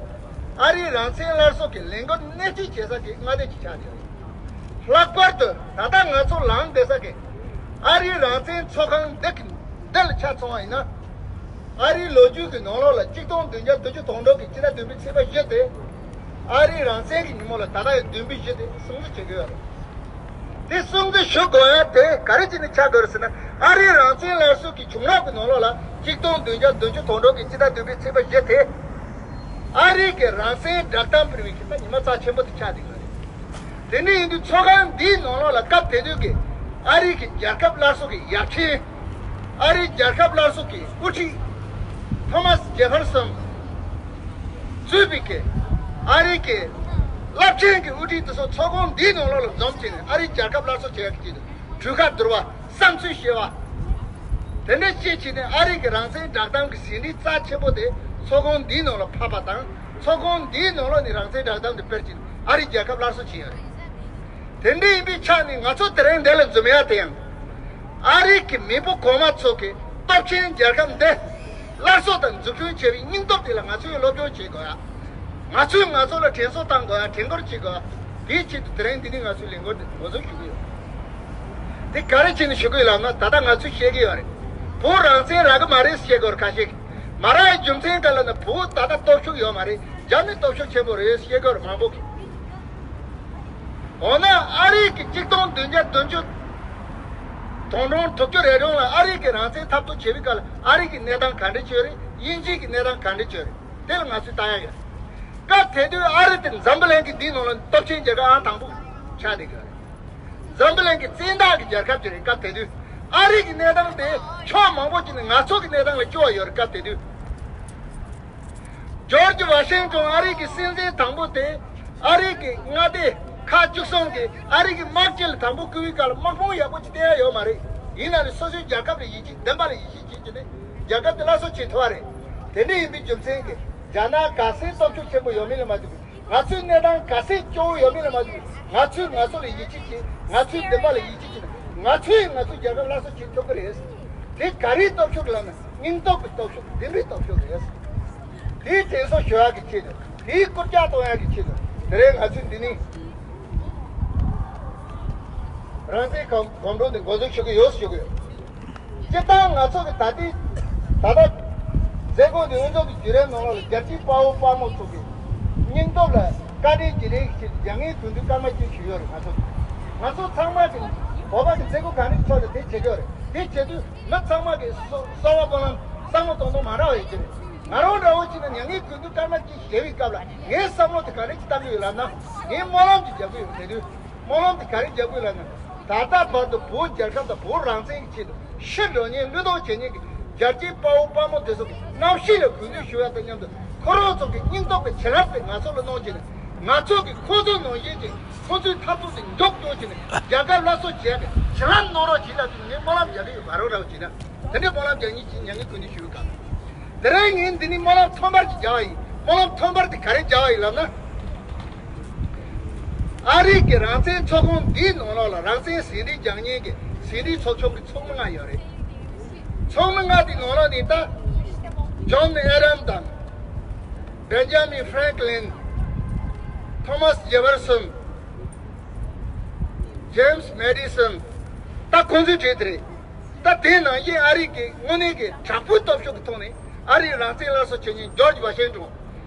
ཨ་རིའི་རང་བཙན་སླར་གསོ་གི་ལས་འགུལ་སྣེ་ཁྲིད་བྱེད་ས་ཀྱི་མངའ་སྡེ་ཅིག་ཆགས་བསྡད་ཡོད། ལྷག་པར་དུ་ད་ལྟ་ང་ཚོ་ལངས་བསྡད་ས་གི་ཨ་རིའི་རང་བཙན་ཚོགས་ཁང་འདི་གི་འདི་ལ་ཆ་མཚོན་པ་ཡིན་ན། ཨ་རིའི་ལོ་རྒྱུས་ཀྱི་ནང་ལོགས་ལ་གཅིག་སྟོང་བདུན་བརྒྱ་བདུན་ཅུ་དོན་དྲུག་གི་ཕྱི་ཟླ་བདུན་པའི་ཚེས་པ་བཞི་སྟེ། ཨ་རིའི་རང་བཙན་གྱི་ཉིན་མོ་ལ་ད་ལྟ་ཡང་བདུན་པའི་བཞི་སྟེ་སྲུང་བརྩི་བྱེད་ཀྱི་ཡོད་རེད། དེ་སྲུང་བརྩི་ཞུ་དགོས་ཡ་དེ་ག་རེ་བྱས་ནས་ཆགས་དགོས་རེད་ཟེར་ན། ཨ་རིའི་རང་བཙན་སླར་གསོ་གི་བྱུང་རབས་ཀྱི་ནང་ལོགས་ལ་གཅིག་སྟོང་བདུན་བརྒྱ་བདུན་ཅུ་དོན་དྲུག་གི་ཕྱི་ཟླ་བདུན་པའི་ཚེས་པ་བཞི་དེ། ཨ་རིའི་གི་རང་བཙན་བསྒྲགས་གཏམ་སྤེལ་བའི་གི་ད་ཉི་མ་རྩ་ཆེན་པོ་དེ་ཆགས་བསྡད་ཡོད་རེད། དེ་འདྲ་ཡིན་དུས་ཚོགས་ཁང་འདིའི་ནང་ལོགས་ལ་སྐབས་དེ་དུས་ཀྱི་ཨ་རིའི་གི་རྒྱལ་ཁབ་སླར་གསོ་གི་ཡབ་ཆེན། ཨ་རིའི་རྒྱལ་ཁབ་སླར་གསོ་གི་དབུ་ཁྲིད། ཐོ་མཱས་ཇེ་ཧྥར་སོན་གཙོས་པའི་གི་ཨ་རིའི་གི་རླབས་ཆེན་གྱི་དབུ་ཁྲིད་དེ་ཚོ་ཚོགས་ཁང་འདིའི་ནང་ལོགས་ལ་འཛོམས་བྱས་ནས་ཨ་རིའི་རྒྱལ་ཁབ་སླར་གསོ་བྱེད་ཡག་གི་ཆེད་དུ་གྲོས་ཁ་བསྡུར་བ། བསམ་ཚུལ་བཤད་པ། དེ་འདྲ་བྱས་བྱས་ནས་ཨ་རི་གི་རང་བཙན་བསྒྲགས་གཏམ་གྱི་ཟིན་བྲིས་རྩ་ཆེན་པོ་དེ་ཚོགས་ཁང་འདིའི་ནང་ལ་ཕབ་པ་དང་། ཚོགས་ཁང་འདིའི་ནང་ལོགས་ནས་རང་བཙན་བསྒྲགས་གཏམ་དེ་སྤེལ་བྱས་ནས་ཨ་རིའི་རྒྱལ་ཁབ་སླར་གསོ་བྱས་ཡོད་རེད། དེ་འདྲ་ཡིན་པའི་ཆ་ནས་ང་ཚོ་དེ་རིང་འདི་ལ་འཛོམས་ཡ་དེ་ཡང་། ཨ་རི་གི་མེས་པོ་གོང་མ་ཚོ་གིས་སྟོབས་ཆེན་རྒྱལ་ཁབ་འདི་སླར་གསོ་དང་འཛུགས་སྐྲུན་བྱས་པའི་སྙིང་སྟོབས་དེ་ལ་ང་ཚོས་སློབ་སྦྱོང་བྱེད་དགོས་ཡ། ང་ཚོས་ང་ཚོ་ལ་དྲན་གསོ་བཏང་དགོས་ཡ། དྲན་སྐུལ་བྱེད་དགོས་ཡ། དེའི་ཆེད་དུ་དེ་རིང་འདི་ནས་ང་ཚོས་ལས་འགུལ་འདི་འགོ་འཛུགས་ཞུ་གི་ཡོད། དེ་ག་རེ་བྱས་ནས་ཞུ་གི་ཡོད་ལབ་ན། ད་ལྟ་ང་ཚོས་བཤད་ཀྱི་ཡོད་རེད། བོད་རང་བཙན་རག་གི་མ་རེད་བཤད་གི་ཡོད་རེད་ཁ་ཤས་ཀྱིས། མ་རག་ཡའི་རྒྱུ་མཚན་ག་ལབ་ན་བོད་ད་ལྟ་སྟོབས་ཤུགས་ཡོད་མ་རེད། རྒྱ་མི་སྟོབས་ཤུགས་ཆེན་པོ་རེད་བཤད་གི་ཡོད་རེད་མང་པོ་གིས། འོ་ན་ཨ་རི་གི་གཅིག་སྟོང་བདུན་བརྒྱ་བདུན་ཅུ་དོན་གྲངས་དྲུག་ཅུ་རེ་གྲངས་ལ་ཨ་རི་གི་རང་བཙན་འཐབ་རྩོད་བྱེད་པའི་སྐབས་ལ་ཨ་རི་གི་གནས་སྟངས་ག་འདྲ་ཅིག་ཡོད་རེད། དབྱིན་ཇིའི་གི་གནས་སྟངས་ག་འདྲ་ཅིག་ཡོད་རེད། དེ་ལ་ང་ཚོས་ལྟ་ཡ་ཡོད། སྐབས་དེ་དུས་ཨ་རི་དེ་འཛམ་བུ་གླིང་གི་འདིའི་ནང་ལ་སྟོབས་ཆེན་རྒྱལ་ཁབ་ཨང་དང་པོ་ཆགས་བསྡད་ཀྱི་ཡོད་རེད། འཛམ་བུ་གླིང་གི་བཙན་བདག་གི་རྒྱལ་ཁབ་ཅིག་རེད། སྐབས་དེ་དུས་ཨ་རི་གི་གནས་སྟངས་དེ་ཕྱོགས་མང་པོ་ཅིག་ནས་ང་ཚོ་གི་གནས་སྟངས་ལ་སྐྱོ་བ་ཡོད་རེད། སྐབས་དེ་དུས་ཇོར་ཇི་ཝ་ཤིང་ཏོན་ཨ་རི་གི་སྲིད་འཛིན་དང་པོ་དེ་ཨ་རི་གི་མངའ་སྡེ་ཁག་བཅུ་གསུམ་གི་ཨ་རི་གི་དམག་སྤྱི་ལ་དང་པོ་བསྐོ་བའི་སྐབས་ལ་དམག་དཔུང་ཡག་པོ་ཅིག་བསྟན་ཡ་ཡོད་མ་རེད། ཡིན་ན་ལས་སོ་སོའི་རྒྱལ་ཁབ་ལ་ཡིད་ཆེས། བདེན་པ་ལ་ཡིད་ཆེས་བྱེད་ཀྱི་ནི་རྒྱལ་ཁབ་དེ་སླར་གསོ་བྱེད་ཐུབ་པ་རེད། དེ་འདྲ་ཡིན་པའི་རྒྱུ་མཚན་གྱིས་རྒྱ་ནག་ག་ཚད་སྟོབས་ཤུགས་ཆེན་པོ་ཡོད་མིན་ལ་མ་ལྟོས་པའི་ང་ཚོའི་གནས་སྟངས་ག་ཚད་སྐྱོ་བོ་ཡོད་མིན་ལ་མ་ལྟོས་པའི་ང་ཚོས་ང་ཚོ་ལ་ཡིད་ཆེས་བྱེད། ང་ཚོའི་བདེན་པ་ལ་ཡིད་ཆེས་བྱེད་ན་ང་ཚོས་ང་ཚོའི་རྒྱལ་ཁབ་སླར་གསོ་བྱེད་ཐུབ་ཀྱི་རེད། དེ་ག་རེའི་སྟོབས་ཤུགས་ལབ་ན་སྙིང་སྟོབས་ཀྱི་སྟོབས་ཤུགས། བདེན་པའི་སྟོབས་ཤུགས་རེད། དེའི་དྲན་གསོ་ཞུ་ཡག་གི་ཆེད་དུ། དེའི་སྐུལ་ལྕག་གཏོང་ཡག་གི་ཆེད་དུ་དེ་རིང་ང་ཚོས་འདི་ནས་རང་བཙན་གོམ་གོམ་བགྲོད་འདི་འགོ་འཛུགས་ཞུ་གི་ཡོད་ཞུ་གི་ཡོད། སྤྱིར་བཏང་ང་ཚོ་གི་ད་ལྟའི་ད་ལྟ་མཛད་སྒོ་འདི་དབུ་འཛུགས་ཀྱི་བརྒྱུད་རིམ་ནང་ལོགས་ལ་རྒྱལ་གཅེས་དཔའ་བོ་དཔའ་མོ་ཚོ་གི་སྙིང་སྟོབས་ལ་བཀའ་དྲིན་རྗེས་དྲན་ཞིག་རྒྱ་ངའི་དགུན་དུས་སྐར་མ་གཅིག་ཞུས་ཡོད་རེད། ང་ཚོ་ང་ཚོ་ཚང་མ་གི་བོད་པ་གི་མཛད་སྒོ་གང་རིགས་ཐོག་ལ་དེ་བྱེད་ཀྱི་ཡོད་རེད། དེ་བྱེད་དུས་མི་ཚང་མ་གི་གསོ་གསོལ་བ་སྨོན་ལམ་བསམ་བློ་གཏོང་སྟངས་མ་འདྲ་བ་ཡོད་ཀྱི་རེད། ང་རང་འདྲ་བོ་གཅིག་ན་མྱ་ངན་གུས་འདུད་སྐར་མ་གཅིག་བཞེས་པའི་སྐབས་ལ་ངའི་བསམ་བློ་དེ་ག་རེ་གཅིག་བཏང་གི་ཡོད་ལབ་ན་ངའི་སྨོན་ལམ་གཅིག་རྒྱག་གི་ཡོད། དེ་དུས་སྨོན་ལམ་དེ་ག་རེ་རྒྱག་དགོས་ལབ་ན། ད་ལྟ་བར་དུ་བོད་རྒྱལ་ཁབ་དང་བོད་རང་བཙན་གྱི་ཆེད་དུ་ཤི་འགྲོ་མཁན་བློས་གཏོང་བྱེད་མཁན་གྱི་རྒྱལ་གཅེས་དཔའ་བོ་དཔའ་མོ་དེ་ཚོ་གི་རྣམ་ཤེས་ལ་གུས་འདུད་ཞུ་ཡ་དང་མཉམ་དུ་ཁོ་རང་ཚོ་གི་སྙིང་སྟོབས་ཀྱི་བྱིན་རླབས་དེ་ང་ཚོ་ལ་གནང་བྱས་ནས་ང་ཚོ་གི་ཁོ་ཚོ་ནང་བཞིན་གྱི་ཁོ་ཚོའི་འཐབ་རྩོད་དེ་མགྱོགས་གཏོང་བྱས་ནས་རྒྱལ་ཁབ་སླར་གསོ་བྱེད་ཡ་གི་བྱིན་རླབས་གནང་རོགས་གྱིས་ལབ་དུས་ངས་སྨོན་ལམ་རྒྱག་གི་ཡོད། ག་རེ་རེད་ཅེ་ན་དེ་འདྲའི་སྨོན་ལམ་རྒྱག་མཁན་གྱི་མྱ་ངན་གུས་འདུད་ཞུ་ཡི་ག་དེ་རིང་ངས་འདི་ནས་སྨོན་ལམ་ཐོག་མར་གྱི་རྒྱག་པ་ཡིན། སྨོན་ལམ་ཐོག་མར་དེ་ག་རེ་རྒྱག་པ་ཡིན་ལབ་ན། ཨ་རི་གི་རང་བཙན་ཚོགས་ཁང་འདིའི་ནང་ལོགས་ལ་རང་བཙན་ཟིན་བྲིས་རྒྱག་མཁན་གྱི་ཟིན་བྲིས་ཚོགས་ཆུང་གི་ཚོགས་མི་ལྔ་ཡོད་རེད། ཚོགས་མི་ལྔ་དེའི་ནང་ལོགས་ནས་ད་ཇོན་ཨེ་རམ་དང་། བེན་ཇ་མིན་ཧྥྲེང་ཀ་ལིན། ཐོ་མཱས་ཇེ་ཧྥར་སོན། ཇེམ་སི་མེ་ཌི་སོན། ད་ཁོང་ཚོའི་གྲས་དེ་རེད། ད་དེའི་ནང་བཞིན་ཨ་རི་གི་དངོས་གནས་ཀྱི་དྲག་པོའི་སྟོབས་ཤུགས་ཀྱི་ཐོག་ནས་ཨ་རིའི་རང་བཙན་སླར་གསོ་བྱེད་མཁན་ཇོར་ཇི་ཝ་ཤིང་ཏོན།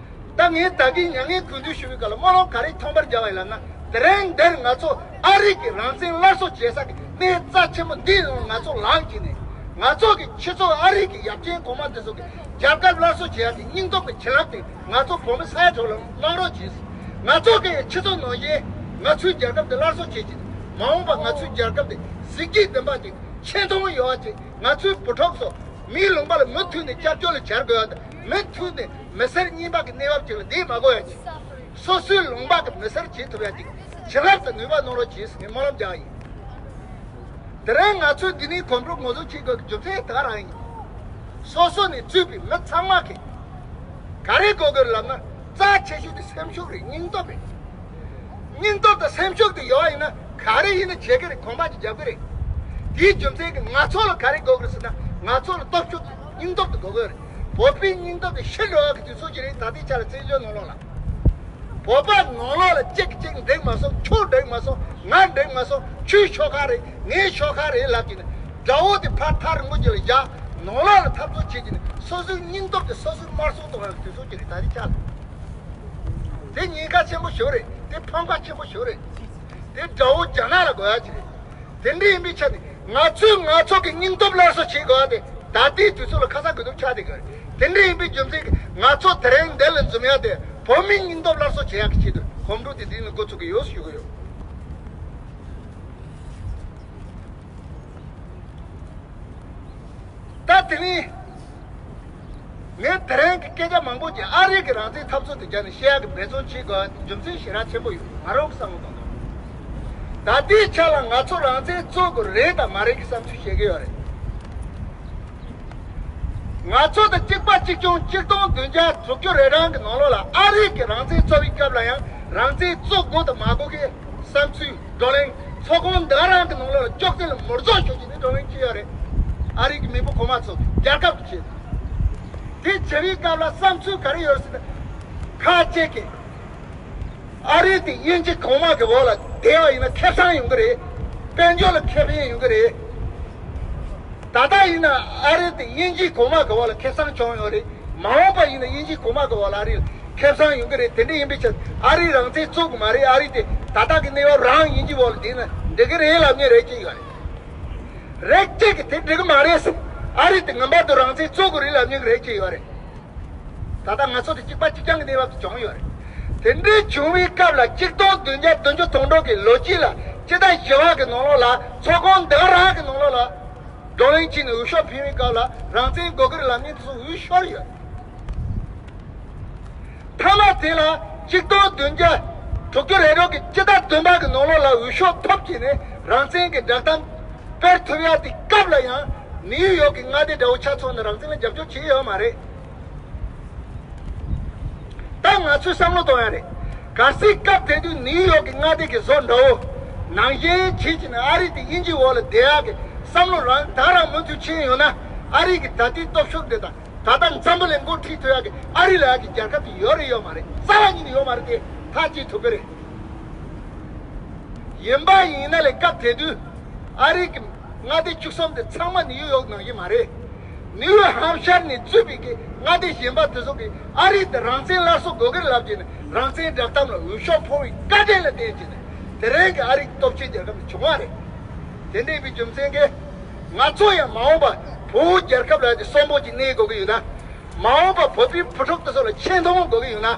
ད་ངས་ད་གིན་མྱ་ངན་གུས་འདུད་ཞུ་བའི་སྐབས་ལ་སྨོན་ལམ་ག་རེ་ཐོག་མར་རྒྱག་པ་ཡིན་ལབ་ན། དེ་རིང་འདིར་ང་ཚོ་ཨ་རི་གི་རང་བཙན་སླར་གསོ་བྱེད་ས་གི་གནས་རྩ་ཆེན་པོ་འདིའི་ནང་ང་ཚོ་ལངས་ཀྱི་ནས་ང་ཚོ་གི་ཁྱེད་ཚོ་ཨ་རི་གི་ཡབ་ཆེན་གོང་མ་དེ་ཚོ་གི་རྒྱལ་ཁབ་སླར་གསོ་བྱེད་ཡག་གི་སྙིང་སྟོབས་ཀྱི་བྱིན་རླབས་དེ་ང་ཚོ་བོད་མི་ས་ཡ་དྲུག་ལ་གནང་རོགས་གྱིས། ང་ཚོ་གི་ཁྱེད་ཚོ་ནང་བཞིན་ང་ཚོའི་རྒྱལ་ཁབ་དེ་སླར་གསོ་བྱེད་ཀྱི་མ་འོངས་པ་ང་ཚོའི་རྒྱལ་ཁབ་དེ་གཟི་བརྗིད་ལྡན་པ་ཅིག་ཆེ་མཐོང་ཡོད་པ་ཅིག་ང་ཚོའི་བུ་ཕྲུག་ཚོ་མིའི་ལུང་པ་ལ་མུ་མཐུད་ནས་སྐྱབས་བཅོལ་ལ་བྱར་དགོས་པ་དང་མུ་མཐུད་ནས་མི་སེར་རྙིང་པ་གི་གནས་བབ་ཅིག་ལ་བསྡད་མ་དགོས་ཡ་ཅིག་སོ་སོའི་ལུང་པ་གི་མི་སེར་བྱེད་ཐུབ་ཡ་ཅིག་བྱིན་རླབས་དང་ནུས་པ་གནང་རོགས་གྱིས་ངས་སྨོན་ལམ་རྒྱག་ཡིན། དེ་རིང་ང་ཚོས་འདི་ནས་གོམ་བགྲོད་འགོ་འཛུགས་བྱེད་དགོས་ཀྱི་རྒྱུ་མཚན་དེ་ག་རང་ཡིན། སོ་སོ་ནས་ཚུད་པའི་མི་ཚང་མ་གིས་ག་རེ་དགོས་ཀྱི་རེད་ལབ་ན་རྩ་ཆེ་ཤོས་དེ་སེམས་ཤུགས་རེད། སྙིང་སྟོབས་རེད། སྙིང་སྟོབས་དང་སེམས་ཤུགས་དེ་ཡོད་པ་ཡིན་ན་ག་རེ་ཡིན་ན་བྱེད་ཀྱི་རེད། གོམ་པ་ཅིག་རྒྱབ་ཀྱི་རེད། དེའི་རྒྱུ་མཚན་གྱིས་ང་ཚོ་ལ་ག་རེ་དགོས་ཀྱི་རེད་ཟེར་ན། ང་ཚོ་ལ་སྟོབས་ཤུགས་སྙིང་སྟོབས་དེ་དགོས་ཀྱི་རེད། བོད་པའི་སྙིང་སྟོབས་དེ་ཤི་འགྲོ་ཡག་གི་དུས་ཚོད་ཅིག་རེད། ད་ལྟའི་ཆ་ལ་བཙན་བྱོལ་ནང་ལོགས་ལ། བོད་པ་ནང་ལོགས་ལ་གཅིག་གིས་གཅིག་འགྲིག་མ་སོང་། ཁྱོད་འགྲིག་མ་སོང་། ང་འགྲིག་མ་སོང་། ཁྱོད་ཤོག་ཁག་རེད། ངའི་ཤོག་ཁག་རེད་ལབ་ཀྱི་ནས། དགྲ་བོ་དེ་ཕར་ཐག་རིང་པོ་ཅིག་ལ་བཞག་ནང་ལོགས་ལ་འཐབ་རྩོད་བྱེད་ཀྱི་ནས། སོ་སོའི་སྙིང་སྟོབས་དེ་སོ་སོས་དམར་གསོད་གཏོང་ཡག་གི་དུས་ཚོད་ཅིག་རེད། ད་ལྟའི་ཆ་ལ། དེ་ཉེན་ཁ་ཆེན་པོ་ཞིག་རེད། དེ་ཕམ་ཁ་ཆེན་པོ་ཞིག་རེད། དེ་དགྲ་བོ་རྒྱ་ནག་ལ་དགོས་ཡག་ཅིག་རེད། དེ་འདྲ་ཡིན་པའི་ཆ་ནས། ང་ཚོས་ང་ཚོ་གི་སྙིང་སྟོབས་སླར་གསོ་བྱེད་དགོས་པ་དེ་ད་ལྟའི་དུས་ཚོད་ལ་ཁ་ཚ་དགོས་གཏུགས་ཆགས་བསྡད་ཀྱི་རེད། དེ་འདྲ་ཡིན་པའི་རྒྱུ་མཚན་གྱིས་ང་ཚོ་དེ་རིང་འདི་ལ་འཛོམས་ཡག་དེ་བོད་མིའི་སྙིང་སྟོབས་སླར་གསོ་བྱེད་ཡག་གི་ཆེད་དུ་གོམ་བགྲོད་དེ་འདི་ནས་འགོ་ཚུགས་ཀྱི་ཡོད་ཞུ་གི་ཡོད། ད་དེ་ནས་ངས་དེ་རིང་གི་སྐད་ཆ་མང་པོ་ཅིག་ཨ་རི་གི་རང་བཙན་འཐབ་རྩོད་དེ་རྒྱབ་ནས་བཤད་ཡག་གི་འབད་བརྩོན་བྱེད་དགོས་པ་རྒྱུ་མཚན་ཞེ་དྲག་ཆེན་པོ་ཡོད། ང་རང་གི་བསམ་བློ་གཏོང་དུས། ད་ལྟའི་ཆ་ལ་ང་ཚོ་རང་བཙན་རྩོད་དགོས་རེད་དང་མ་རེད་ཀྱི་བསམ་ཚུལ་བཤད་ཀྱི་ཡོད་རེད། ང་ཚོ་དང་གཅིག་པ་གཅིག་རྐྱང་གཅིག་སྟོང་བདུན་བརྒྱ་དྲུག་ཅུ་རེ་གྲངས་ཀྱི་ནང་ལོགས་ལ་ཨ་རི་གི་རང་བཙན་རྩོད་པའི་སྐབས་ལ་ཡང་རང་བཙན་རྩོད་དགོས་དང་མ་དགོས་ཀྱི་བསམ་ཚུལ། བགྲོ་གླེང་། ཚོགས་ཁང་འདི་ག་རང་གི་ནང་ལོགས་ལ་ཅོག་ཙེ་ལ་མུར་རྫོགས་ཤོག་ཅིག་ནས་བགྲོ་གླེང་བྱས་ཡོད་རེད། ཨ་རི་གི་མི་བུ་གོང་མ་ཚོ་རྒྱལ་ཁབ་ཀྱི་ཆེད་དུ། དེ་བྱེད་པའི་སྐབས་ལ་བསམ་ཚུལ་ག་རེ་ཡོད་ཟེར་ན། ཁ་ཅིག་གིས་ཨ་རི་དེ་དབྱིན་ཇི་གོང་མ་གི་འོག་ལ་བསྡད་པ་ཡིན་ན་ཁེ་བཟང་ཡོང་གི་རེད། དཔལ་འབྱོར་ལ་ཁེ་ཕན་ཡོང་གི་རེད། ད་ལྟ་ཡིན་ན་ཨ་རི་དེ་དབྱིན་ཇི་གོང་མ་གི་འོག་ལ་ཁེ་བཟང་བྱུང་ཡོད་རེད། མ་འོངས་པ་ཡིན་ན་དབྱིན་ཇི་གོང་མ་གི་འོག་ལ་ཨ་རི་ལ་ཁེ་བཟང་ཡོང་གི་རེད། དེ་འདྲ་ཡིན་པའི་ཆ་ཨ་རིའི་རང་བཙན་རྩོད་དགོས་མ་རེད། ཨ་རི་དེ་ད་ལྟ་གི་གནས་བབ་རང་དབྱིན་ཇི་འོག་ལ་བསྡད་ན་འགྲིག་གི་རེད་ལབ་མཁན་རེ་གཅིག་ཡོད་རེད། རེ་གཅིག་གིས་དེ་འགྲིག་གི་མ་རེད་ཟེར། ཨ་རི་དེ་ངེས་པར་དུ་རང་བཙན་རྩོད་དགོས་རེད་ལབ་མཁན་རེ་གཅིག་ཡོད་རེད། ད་ལྟ་ང་ཚོ་དེ་གཅིག་པ་གཅིག་རྐྱང་གི་གནས་བབ་དེ་བྱུང་ཡོད་རེད། དེ་འདྲའི་བྱུང་བའི་སྐབས་ལ་གཅིག་སྟོང་བདུན་བརྒྱ་བདུན་ཅུ་དོན་དྲུག་གི་ལོ་དཀྱིལ་ལ་སྤྱི་ཟླ་བཞི་པ་གི་ནང་ལོགས་ལ་ཚོགས་ཁང་འདི་ག་རང་གི་ནང་ལོགས་ལ་བགྲོ་གླེང་བྱས་ནས་འོས་ཤོག་འཕེན་པའི་སྐབས་ལ་རང་བཙན་དགོས་ཀྱི་རེད་ལབ་མཁན་དེ་ཚོ་འོས་ཤོར་ཡོད། མཐའ་མ་དེ་ལ་གཅིག་སྟོང་བདུན་བརྒྱ་དྲུག་ཅུ་རེ་དྲུག་གི་སྤྱི་ཟླ་བདུན་པ་གི་ནང་ལོགས་ལ་འོས་ཤོག་ཐོབ་བྱས་ནས་རང་བཙན་གྱི་བསྒྲགས་གཏམ་སྤེལ་ཐུབ་ཡག་དེ་སྐབས་ལ་ཡང་ནིའུ་ཡོག་གི་མངའ་སྡེ་དགྲ་བོ་ཆ་ཚང་ནས་རང་བཙན་ལ་རྒྱབ་སྐྱོར་བྱས་ཡོད་མ་རེད། ད་ང་ཚོས་བསམ་བློ་གཏོང་ཡ་རེད། གལ་སྲིད་སྐབས་དེ་དུས་ནིའུ་ཡོག་གི་མངའ་སྡེ་གི་བཟོ་འདྲ་བོ་ནང་བཞིན་བྱེད་ཀྱི་ན། ཨ་རི་དེ་དབྱིན་ཇིའི་འོག་ལ་བསྡད་ཡག་གི་བསམ་བློ་རང་ད་རང་མུ་མཐུད་ཕྱིན་ཡོད་ན། ཨ་རི་གི་ད་ལྟའི་སྟོབས་ཤུགས་དེ་དང་ད་ལྟ་འཛམ་བུ་གླིང་འགོ་ཁྲིད་ཐུབ་ཡག་གི་ཨ་རི་ལབ་ཡག་གི་རྒྱལ་ཁབ་དེ་ཡོད་རེད་ཡོད་མ་རེད། རྩ་བ་ཉིད་ནས་ཡོད་མ་རེད། དེ་ཐག་བཅད་ཐུབ་ཀྱི་རེད། ཡིན་པ་ཡིན་ན་ལས་སྐབས་དེ་དུས་ཨ་རི་གི་མངའ་སྡེ་བཅུ་གསུམ་དེ་ཚང་མ་ནིའུ་ཡོག་ནང་བཞིན་མ་རེད། ནིའུ་ཧམ་ཤར་ནས་བཙུགས་པའི་གི་མངའ་སྡེ་གཞན་པ་དེ་ཚོ་གིས་ཨ་རི་དེ་རང་བཙན་སླར་གསོ་དགོས་ཀྱི་རེད་ལབ་བྱས་ནས་རང་བཙན་བསྒྲགས་གཏམ་ལ་འོས་ཤོག་འཕངས་པའི་བཀའ་དྲིན་ལ་བརྟེན་བྱས་ནས་དེ་རིང་གི་ཨ་རི་སྟོབས་ཆེན་རྒྱལ་ཁབ་དེ་བྱུང་བ་རེད། དེ་འདྲ་ཡིན་པའི་རྒྱུ་མཚན་གྱིས་ང་ཚོ་ཡང་མ་འོངས་པ་བོད་རྒྱལ་ཁབ་ལ་དེ་གསོན་པོ་ཅིག་གནས་དགོས་ཀྱི་ཡོད་ན། མ་འོངས་པ་བོད་པའི་བུ་ཕྲུག་དེ་ཚོ་ལ་ཆེ་མཐོང་དགོས་ཀྱི་ཡོད་ན།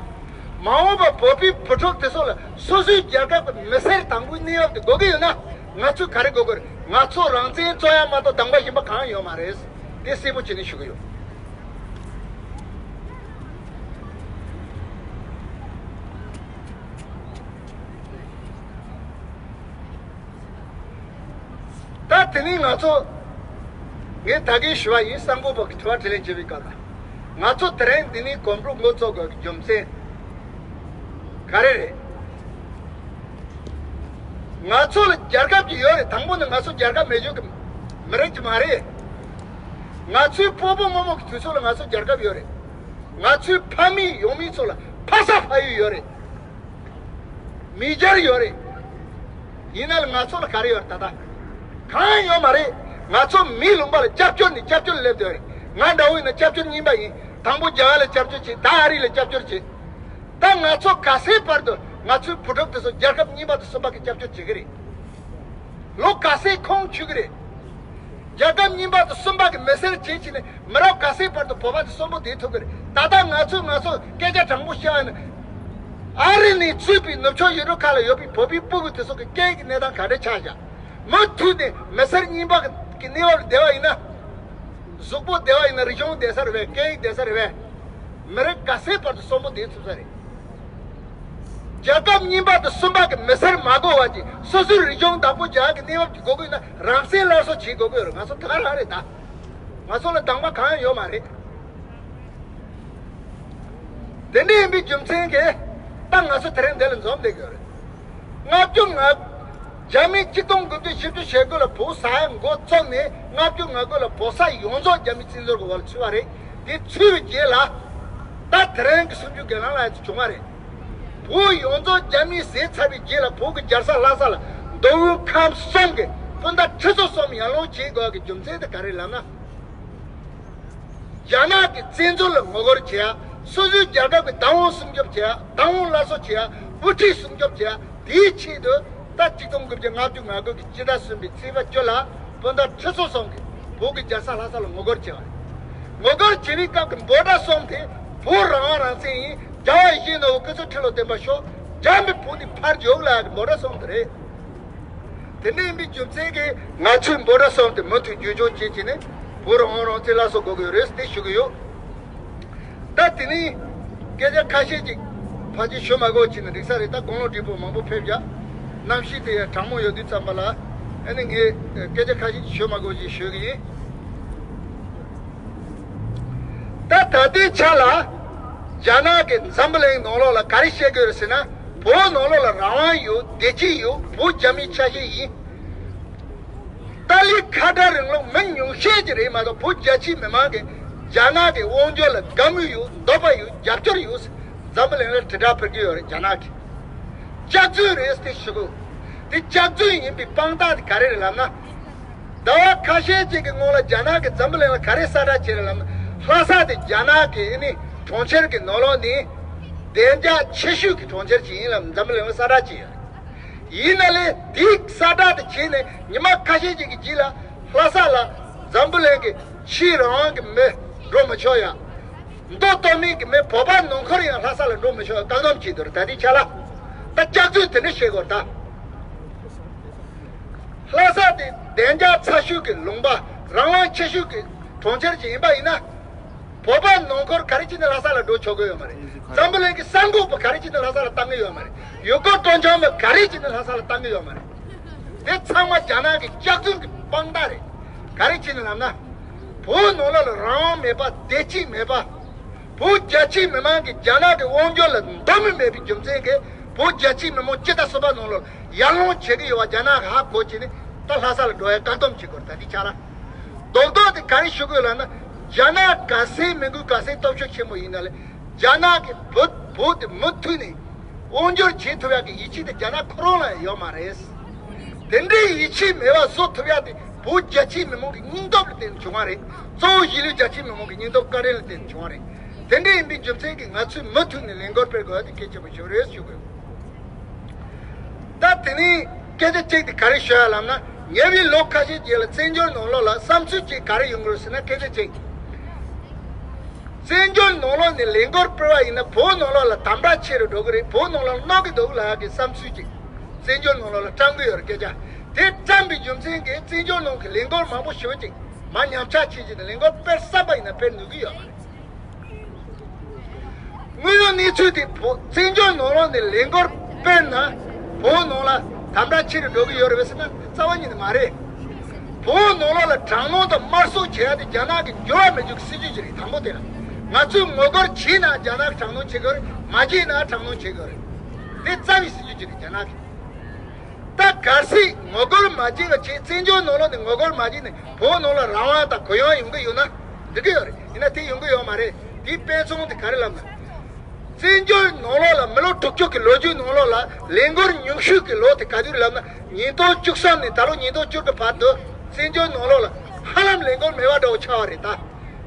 མ་འོངས་པ་བོད་པའི་བུ་ཕྲུག་དེ་ཚོ་ལ་སོ་སོའི་རྒྱལ་ཁབ་ཀྱི་མི་སེར་དང་པོའི་གནས་བབ་དེ་དགོས་ཀྱི་ཡོད་ན། ང་ཚོས་ག་རེ་དགོས་ཀྱི་རེད། ང་ཚོ་རང་བཙན་རྩོད་ཡ་མ་གཏོགས་དང་པོ་གཞན་པ་གང་ཡོད་མ་རེད། དེ་གསལ་པོ་བྱས་ནས་ཞུ་གི་ཡོད། ད་དེ་ནས་ང་ཚོ། ངས་ད་གིན་ཞུ་བ་ཡིན། གསར་འགོད་པ་གི་དྲི་བ་དྲིས་ལན་བྱེད་པའི་སྐབས་ལ། ང་ཚོ་དེ་རིང་འདི་ནས་གོམ་བགྲོད་འགོ་བཙུགས་དགོས་ཀྱི་རྒྱུ་མཚན་ག་རེ་རེད། ང་ཚོ་ལ་རྒྱལ་ཁབ་ཅིག་ཡོད་རེད། དང་པོ་ནི་ང་ཚོ་རྒྱལ་ཁབ་མེད་རྒྱུ་གི་མི་རིགས་ཅིག་མ་རེད། ང་ཚོའི་སྤོ་བོ་རྨོ་མོ་གི་དུས་ཚོད་ལ་ང་ཚོ་རྒྱལ་ཁབ་ཡོད་རེད། ང་ཚོའི་ཕ་མེས་ཡང་མེས་ཚོ་ལ་ཕ་ས་ཕ་ཡུལ་ཡོད་རེད། མི་སྒེར་ཡོད་རེད། ཡིན་ན་ལ་ང་ཚོ་ལ་ག་རེ་ཡོད་རེད། ད་ལྟ་གང་ཡོད་མ་རེད། ང་ཚོ་མིའི་ལུང་པ་ལ་སྐྱབས་བཅོལ་ནས་སྐྱབས་བཅོལ་སླེབས་བསྡད་ཡོད་རེད། ང་འདྲ་བོ་ཡིན་ན་སྐྱབས་བཅོལ་གཉིས་པ་ཡིན། དང་པོ་རྒྱ་གར་ལ་སྐྱབས་བཅོལ་བྱས། ད་ཨ་རི་ལ་སྐྱབས་བཅོལ་བྱས། ད་ང་ཚོ་ག་ཚོད་བར་དུ་ང་ཚོའི་བུ་ཕྲུག་དེ་ཚོ་རྒྱལ་ཁབ་གཉིས་པ་དང་གསུམ་པ་གི་སྐྱབས་བཅོལ་བྱེད་ཀྱི་རེད། ལོ་ག་ཚོད་ཁོངས་ཆུད་ཀྱི་རེད། རྒྱལ་ཁབ་གཉིས་པ་དང་གསུམ་པ་གི་མི་སེར་བྱེད་བྱས་ནས་མི་རབས་ག་ཚོད་བར་དུ་བོད་པ་དེ་གསོན་པོ་བསྡད་ཐུབ་ཀྱི་རེད། ད་ལྟ་ང་ཚོས་ང་ཚོ་སྐད་ཆ་དྲང་པོ་བཤད་ཡ་ནི། ཨ་རི་ནས་ཚུད་པའི་ནུབ་ཕྱོགས་ཡུལ་གྲུ་ཁག་ལ་ཡོད་པའི་བོད་པའི་སྤུ་གུ་དེ་ཚོ་གི་སྐད་ཡིག་གི་གནས་སྟངས་ག་འདྲ་ཆགས་བཞག་མུ་མཐུད་ནས་མི་སེར་གཉིས་པ་གི་གནས་བབ་ལ་བསྡད་པ་ཡིན་ན། གཟུགས་པོ་བདེ་བ་ཡིན་ན་རིག་གཞུང་བདེ་ས་རེད་པས། སྐད་ཡིག་བདེ་ས་རེད་པས། མི་རིགས་ག་ཚོད་བར་དུ་གསོན་པོ་བསྡད་ཐུབ་ས་རེད། རྒྱལ་ཁབ་གཉིས་པ་དང་གསུམ་པ་གི་མི་སེར་མ་དགོས་པ་ཅིག་སོ་སོའི་རིག་གཞུང་བདག་པོ་རྒྱག་གི་གནས་བབ་ཅིག་དགོས་ཀྱི་ཡོད་ན་རང་སྲིད་སླར་གསོ་བྱེད་དགོས་ཀྱི་ཡོད་རེད། ང་ཚོ་ད་ག་རང་རེད་ད། ང་ཚོ་ལ་དང་པ་གང་ཡང་ཡོད་མ་རེད། དེ་འདྲ་ཡིན་པའི་རྒྱུ་མཚན་གྱིས་ད་ང་ཚོ་དེ་རིང་འདི་ལ་འཛོམས་བསྡད་ཀྱི་ཡོད་རེད། ལྔ་བཅུ་ང་ རྒྱ་མི་གཅིག་སྟོང་དགུ་བརྒྱ་བཞི་བཅུ་ཞེ་དགུ་ལ་བོད་ས་ཡ་འགོ་བཙུགས་ནས་ལྔ་བཅུ་ང་དགུ་ལ་བོད་ས་ཡོངས་རྫོགས་རྒྱ་མི་བཙན་འཛུལ་གྱི་འོག་ལ་ཚུད་པ་རེད། དེ་ཚུད་པའི་རྗེས་ལ་ད་དེ་རིང་གི་སུམ་ཅུ་སྒེར་ལངས་ལ་ཡ་ཚོ་བྱུང་བ་རེད། བོད་ཡོངས་རྫོགས་རྒྱ་མིས་བཟས་ཚར་བའི་རྗེས་ལ་བོད་ཀྱི་རྒྱལ་ས་ལྷ་ས་ལ་མདོ་དབུས་ཁམས་གསུམ་གྱི་སྤུན་ཟླ་ཁྲི་ཚོ་གསུམ་ཡར་ལངས་བྱེད་དགོས་ཀྱི་རྒྱུ་མཚན་དེ་ག་རེ་ལབ་ན། རྒྱ་ནག་གི་བཙན་འཛུལ་ལ་ངོ་རྒོལ་བྱེད་ཡ། སོ་སོའི་རྒྱལ་ཁབ་ཀྱི་བདག་དབང་སྲུང་སྐྱོབ་བྱེད་ཡ། བདག་དབང་སླར་གསོ་བྱེད་ཡ། དབུ་ཁྲིད་སྲུང་སྐྱོབ་བྱེད་ཡ། དེའི་ཆེད་དུ་ད་གཅིག་སྟོང་དགུ་བརྒྱ་ལྔ་བཅུ་ང་དགུ་གི་སྤྱི་ཟླ་གསུམ་པའི་ཚེས་པ་བཅུ་ལ་སྤུན་ཟླ་ཁྲི་ཚོ་གསུམ་གྱིས་བོད་ཀྱི་རྒྱལ་ས་ལྷ་ས་ལ་ངོ་རྒོལ་བྱས་པ་རེད། ངོ་རྒོལ་བྱེད་པའི་སྐབས་ཀྱི་འབོད་སྒྲ་གསུམ་དེ། བོད་རང་དབང་རང་བཙན་ཡིན། རྒྱལ་བ་ཡིད་བཞིན་ནོར་བུ་སྐུ་ཚེ་ཁྲི་ལོ་བརྟན་པར་ཤོག་རྒྱ་མི་བོད་ནས་ཕར་རྒྱུགས་ལབ་ཀྱི་འབོད་སྒྲ་གསུམ་དེ་རེད། དེ་འདྲ་ཡིན་པའི་རྒྱུ་མཚན་གྱིས་ང་ཚོས་འབོད་སྒྲ་གསུམ་དེ་མུ་མཐུད་བརྗོད་བྱུང་བྱེད་ཀྱི་ནི་བོད་རང་དབང་རང་བཙན་སླར་གསོ་དགོས་ཀྱི་ཡོད་རེད་དེ་ཞུ་གི་ཡོད། ད་དེ་ནས་སྐད་ཆ་ཁ་ཤས་ཅིག་ཕལ་ཆེར་ཞུ་མ་དགོས་བྱས་ནས་འགྲིག་ས་རེད། ད་དགུང་ལོ་བགྲེས་པོ་མང་པོ་ཕེབས་ཀྱ་གནམ་གཤིས་དེ་ཡང་གྲང་མོ་ཡོད་དུས་ཙམ་པ་ལ་ཨ་ནི་ངས་སྐད་ཆ་ཁ་ཤས་ཅིག་ཞུ་མ་དགོས་ཅེས་ཞུ་གི་ཡིན། ད་ད་ལྟའི་ཆ་ལ་རྒྱ་ནག་གི་འཛམ་བུ་གླིང་ནང་ལོགས་ལ་ག་རེ་བཤད་ཀྱི་ཡོད་རེད་ཟེར་ན། བོད་ནང་ལོགས་ལ་རང་དབང་ཡོད། བདེ་སྐྱིད་ཡོད། བོད་རྒྱ་མིའི་ཆ་ཤས་ཡིན། ཏཱ་ལའི་ཁ་བྲལ་རིང་ལུགས་མི་ཉུང་ཤས་ཅིག་རེད་མ་གཏོགས་བོད་རྒྱ་ཆེའི་མི་མང་གིས་རྒྱ་ནག་གི་དབང་སྒྱུར་ལ་དགའ་མོས་ཡོད། འདོད་པ་ཡོད། རྒྱབ་སྐྱོར་ཡོད། འཛམ་བུ་གླིང་ལ་དྲིལ་བསྒྲགས་ཕུལ་གྱི་ཡོད་རེད། རྒྱ་ནག་གིས་སྐྱག་རྫུན་རེད་ཟེར་ཞུ་གི། དེ་སྐྱག་རྫུན་ཡིན་པའི་དཔང་རྟགས་དེ་ག་རེ་རེད་ལབ་ན། ཟླ་བ་ཁ་ཤས་ཅིག་གི་སྔོན་ལ་རྒྱ་ནག་གིས་འཛམ་བུ་གླིང་ལ་ག་རེ་གསལ་བསྒྲགས་བྱས་རེད་ལབ་ན། ལྷ་ས་དེ་རྒྱ་ནག་གི་ཨ་ནི་གྲོང་ཁྱེར་གྱི་ནང་ལོགས་ནས་བདེ་འཇགས་ཆེ་ཤོས་ཀྱི་གྲོང་ཁྱེར་ཅིག་ཡིན་ལབ་འཛམ་བུ་གླིང་ལ་གསལ་བསྒྲགས་བྱས་ཡོད། ཡིན་ན་ལས་དེའི་གསལ་བསྒྲགས་དེ་བྱས་ནས་ཉི་མ་ཁ་ཤས་ཅིག་གི་རྗེས་ལ་ལྷ་ས་ལ་འཛམ་བུ་གླིང་གི་ཕྱིའི་རང་དབང་གི་མི་འགྲོ་མི་ཆོག་ཡ། མདོ་སྟོད་སྨད་ཀྱི་མི་བོད་པ་ནང་ཁུལ་ཡང་ལྷ་ས་ལ་འགྲོ་མི་ཆོག་ཡ་བཀག་སྡོམ་བྱས་འདུག་ད་ལྟའི་ཆ་ལ་ད་སྐྱག་རྫུན་དེ་འདྲ་བཤད་དགོས་ད། ལྷ་ས་དེ་བདེ་འཇགས་ཚ་ཤོས་ཀྱི་ལུང་པ། རང་དབང་ཆེ་ཤོས་ཀྱི་གྲོང་ཁྱེར་ཅིག་ཡིན་པ་ཡིན་ན། བོད་པ་ནང་ཁུལ་ག་རེ་བྱས་ནས་ལྷ་ས་ལ་འགྲོ་ཆོག་གི་ཡོད་མ་རེད། འཛམ་བུ་གླིང་གི་གསར་འགོད་པ་ག་རེ་བྱས་ནས་ལྷ་ས་ལ་བཏང་གི་ཡོད་མ་རེད། ཡུལ་སྐོར་སྤྲོ་འཆམ་པ་ག་རེ་བྱས་ནས་ལྷ་ས་ལ་བཏང་གི་ཡོད་མ་རེད། དེ་ཚང་མ་རྒྱ་ནག་གི་སྐྱག་རྫུན་གྱི་དཔང་རྟགས་རེད། ག་རེ་བྱས་ནས་ལབ་ན། བོད་ནང་ལོགས་ལ་རང་དབང་མེད་པ། བདེ་སྐྱིད་མེད་པ། བོད་རྒྱ་ཆེའི་མི་མང་གིས་རྒྱ་ནག་གི་དབང་སྒྱུར་ལ་འདོད་མོས་མེད་པའི་རྒྱུ་མཚན་གྱིས་བོད་རྒྱ་ཆེའི་མི་མང་སྤྱི་ཟླ་གསུམ་པ་ནང་ལོགས་ཡར་ལངས་བྱེད་ཀྱི་ཡོད་པ་རྒྱ་ནག་གིས་ཧ་གོ་བྱས་ནས་ད་ལྷ་ས་ལ་འགྲོ་ཡ་བཀག་སྡོམ་བྱེད་དགོས་རེད། ད་ལྟའི་ཆ་ལ་རྡོག་རྡོག་དེ་ག་རེ་ཞུ་དགོས་ལབ་ན། རྒྱ་ནག་ག་ཚད་མི་དགོས་ག་ཚད་སྟོབས་ཤུགས་ཆེན་པོ་ཡིན་ན་ལས་རྒྱ་ནག་གིས་བོད་བོད་དེ་མུ་མཐུད་ནས་དབང་སྒྱུར་བྱེད་ཐུབ་ཡག་གི་ཡིད་ཆེས་དེ་རྒྱ་ནག་ཁོ་རང་ལ་ཡོད་མ་རེད། དེ་འདྲའི་ཡིད་ཆེས་མེད་པ་བཟོ་ཐུབ་ཡག་དེ་བོད་རྒྱ་ཆེའི་མི་མང་གི་སྙིང་སྟོབས་ལ་བརྟེན་ནས་བྱུང་བ་རེད། གཙོ་བོ་གཞིས་ལུས་རྒྱ་ཆེའི་མི་མང་གི་སྙིང་སྟོབས་བཀའ་དྲིན་ལ་བརྟེན་ནས་བྱུང་བ་རེད། དེ་འདྲ་ཡིན་པའི་རྒྱུ་མཚན་གྱིས་ང་ཚོས་མུ་མཐུད་ནས་ལས་འགུལ་སྤེལ་དགོས་ཡ་དེ་གལ་ཆེན་པོ་ཞིག་རེད་ཞུ་དགོས། ད་དེ་ནས་སྐད་ཆ་གཅིག་དེ་ག་རེ་ཤོད་ཡ་ལབ་ན། ཉེ་བའི་ལོ་ཁ་ཤས་རྗེས་ལ་བཙན་བྱོལ་ནང་ལོགས་ལ་བསམ་ཚུལ་གཅིག་ག་རེ་ཡོང་གི་རེད་ཟེར་ན། སྐད་ཆ་གཅིག་བཙན་བྱོལ་ནང་ལོགས་ནས་ལས་འགུལ་སྤེལ་བ་ཡིན་ན་བོད་ནང་ལོགས་ལ་དམ་དྲག་ཆེ་རུ་འགྲོ་གི་རེད། བོད་ནང་ལོགས་ལ་གནོད་ཀྱི་འདུག་ལབ་ཡ་གི་བསམ་ཚུལ་གཅིག་བཙན་བྱོལ་ནང་ལོགས་ལ་བཀྲམ་གི་ཡོད་རེད། སྐད་ཆ་དེ་བཀྲམ་པའི་རྒྱུ་མཚན་གྱིས་བཙན་བྱོལ་ནང་གི་ལས་འགུལ་མང་པོ་ཞེ་པོ་ཅིག་མར་ཉམས་ཆག་ཕྱིན་བྱས་ནས་ལས་འགུལ་སྤེལ་བསམ་པ་ཡིན་ན་སྤེལ་ནུས་ཀྱི་ཡོད་མ་རེད། དངོས་ཡོད་གནས་ཚུལ་དེ་བོད་བཙན་བྱོལ་ནང་ལོགས་ནས་ལས་འགུལ་སྤེལ་ན་བོད་ནང་ལ་དམ་དྲག་ཆེ་རུ་འགྲོ་གི་ཡོད་རེད་པས་ཟེར་ན་རྩ་བ་ཉིད་ནས་མ་རེད། བོད་ནང་ལོགས་ལ་དྲག་གནོན་དང་དམར་གསོད་བྱེད་ཡ་དེ་རྒྱ་ནག་གི་འགྱུར་བ་མེད་རྒྱུ་གི་སྲིད་ཇུས་ཅིག་རེད། དང་པོ་དེ་ལ་ང་ཚོས་ངོ་རྒོལ་བྱས་ན་རྒྱ་ནག་གིས་དྲག་གནོན་བྱེད་ཀྱི་རེད། མ་བྱས་ན་དྲག་གནོན་བྱེད་ཀྱི་རེད། དེ་རྩ་བའི་སྲིད་ཇུས་ཅིག་རེད་རྒྱ་ནག་གི། ད་གལ་སྲིད་ངོ་རྒོལ་མ་བྱས་པ་བྱས། བཙན་བྱོལ་ནང་ལོགས་ནས་ངོ་རྒོལ་མ་བྱས་ནས་བོད་ནང་ལ་རང་དབང་དང་གུ་ཡངས་ཡོང་གི་ཡོད་ན་འགྲིག་གི་ཡོད་རེད། ཡིན་ན་དེ་ཡོང་གི་ཡོད་མ་རེད། དེའི་དཔེ་མཚོན་དེ་ག་རེ་ལབ་ན། བཙན་བྱོལ་ནང་ལོགས་ལ་མི་ལོ་དྲུག་ཅུ་གི་ལོ་རྒྱུས་ནང་ལོགས་ལ་ལས་འགུལ་ཉུང་ཤོས་ཀྱི་ལོ་དེ་ག་དུས་ལབ་ན། ཉིས་སྟོང་བཅུ་གསུམ་ནས་ད་ལོ་ཉིས་སྟོང་བཅུ་དགུ་བར་དུ་བཙན་བྱོལ་ནང་ལོགས་ལ་ཧ་ལམ་ལས་འགུལ་མེད་པ་འདྲ་བོ་ཆགས་པ་རེད། ད་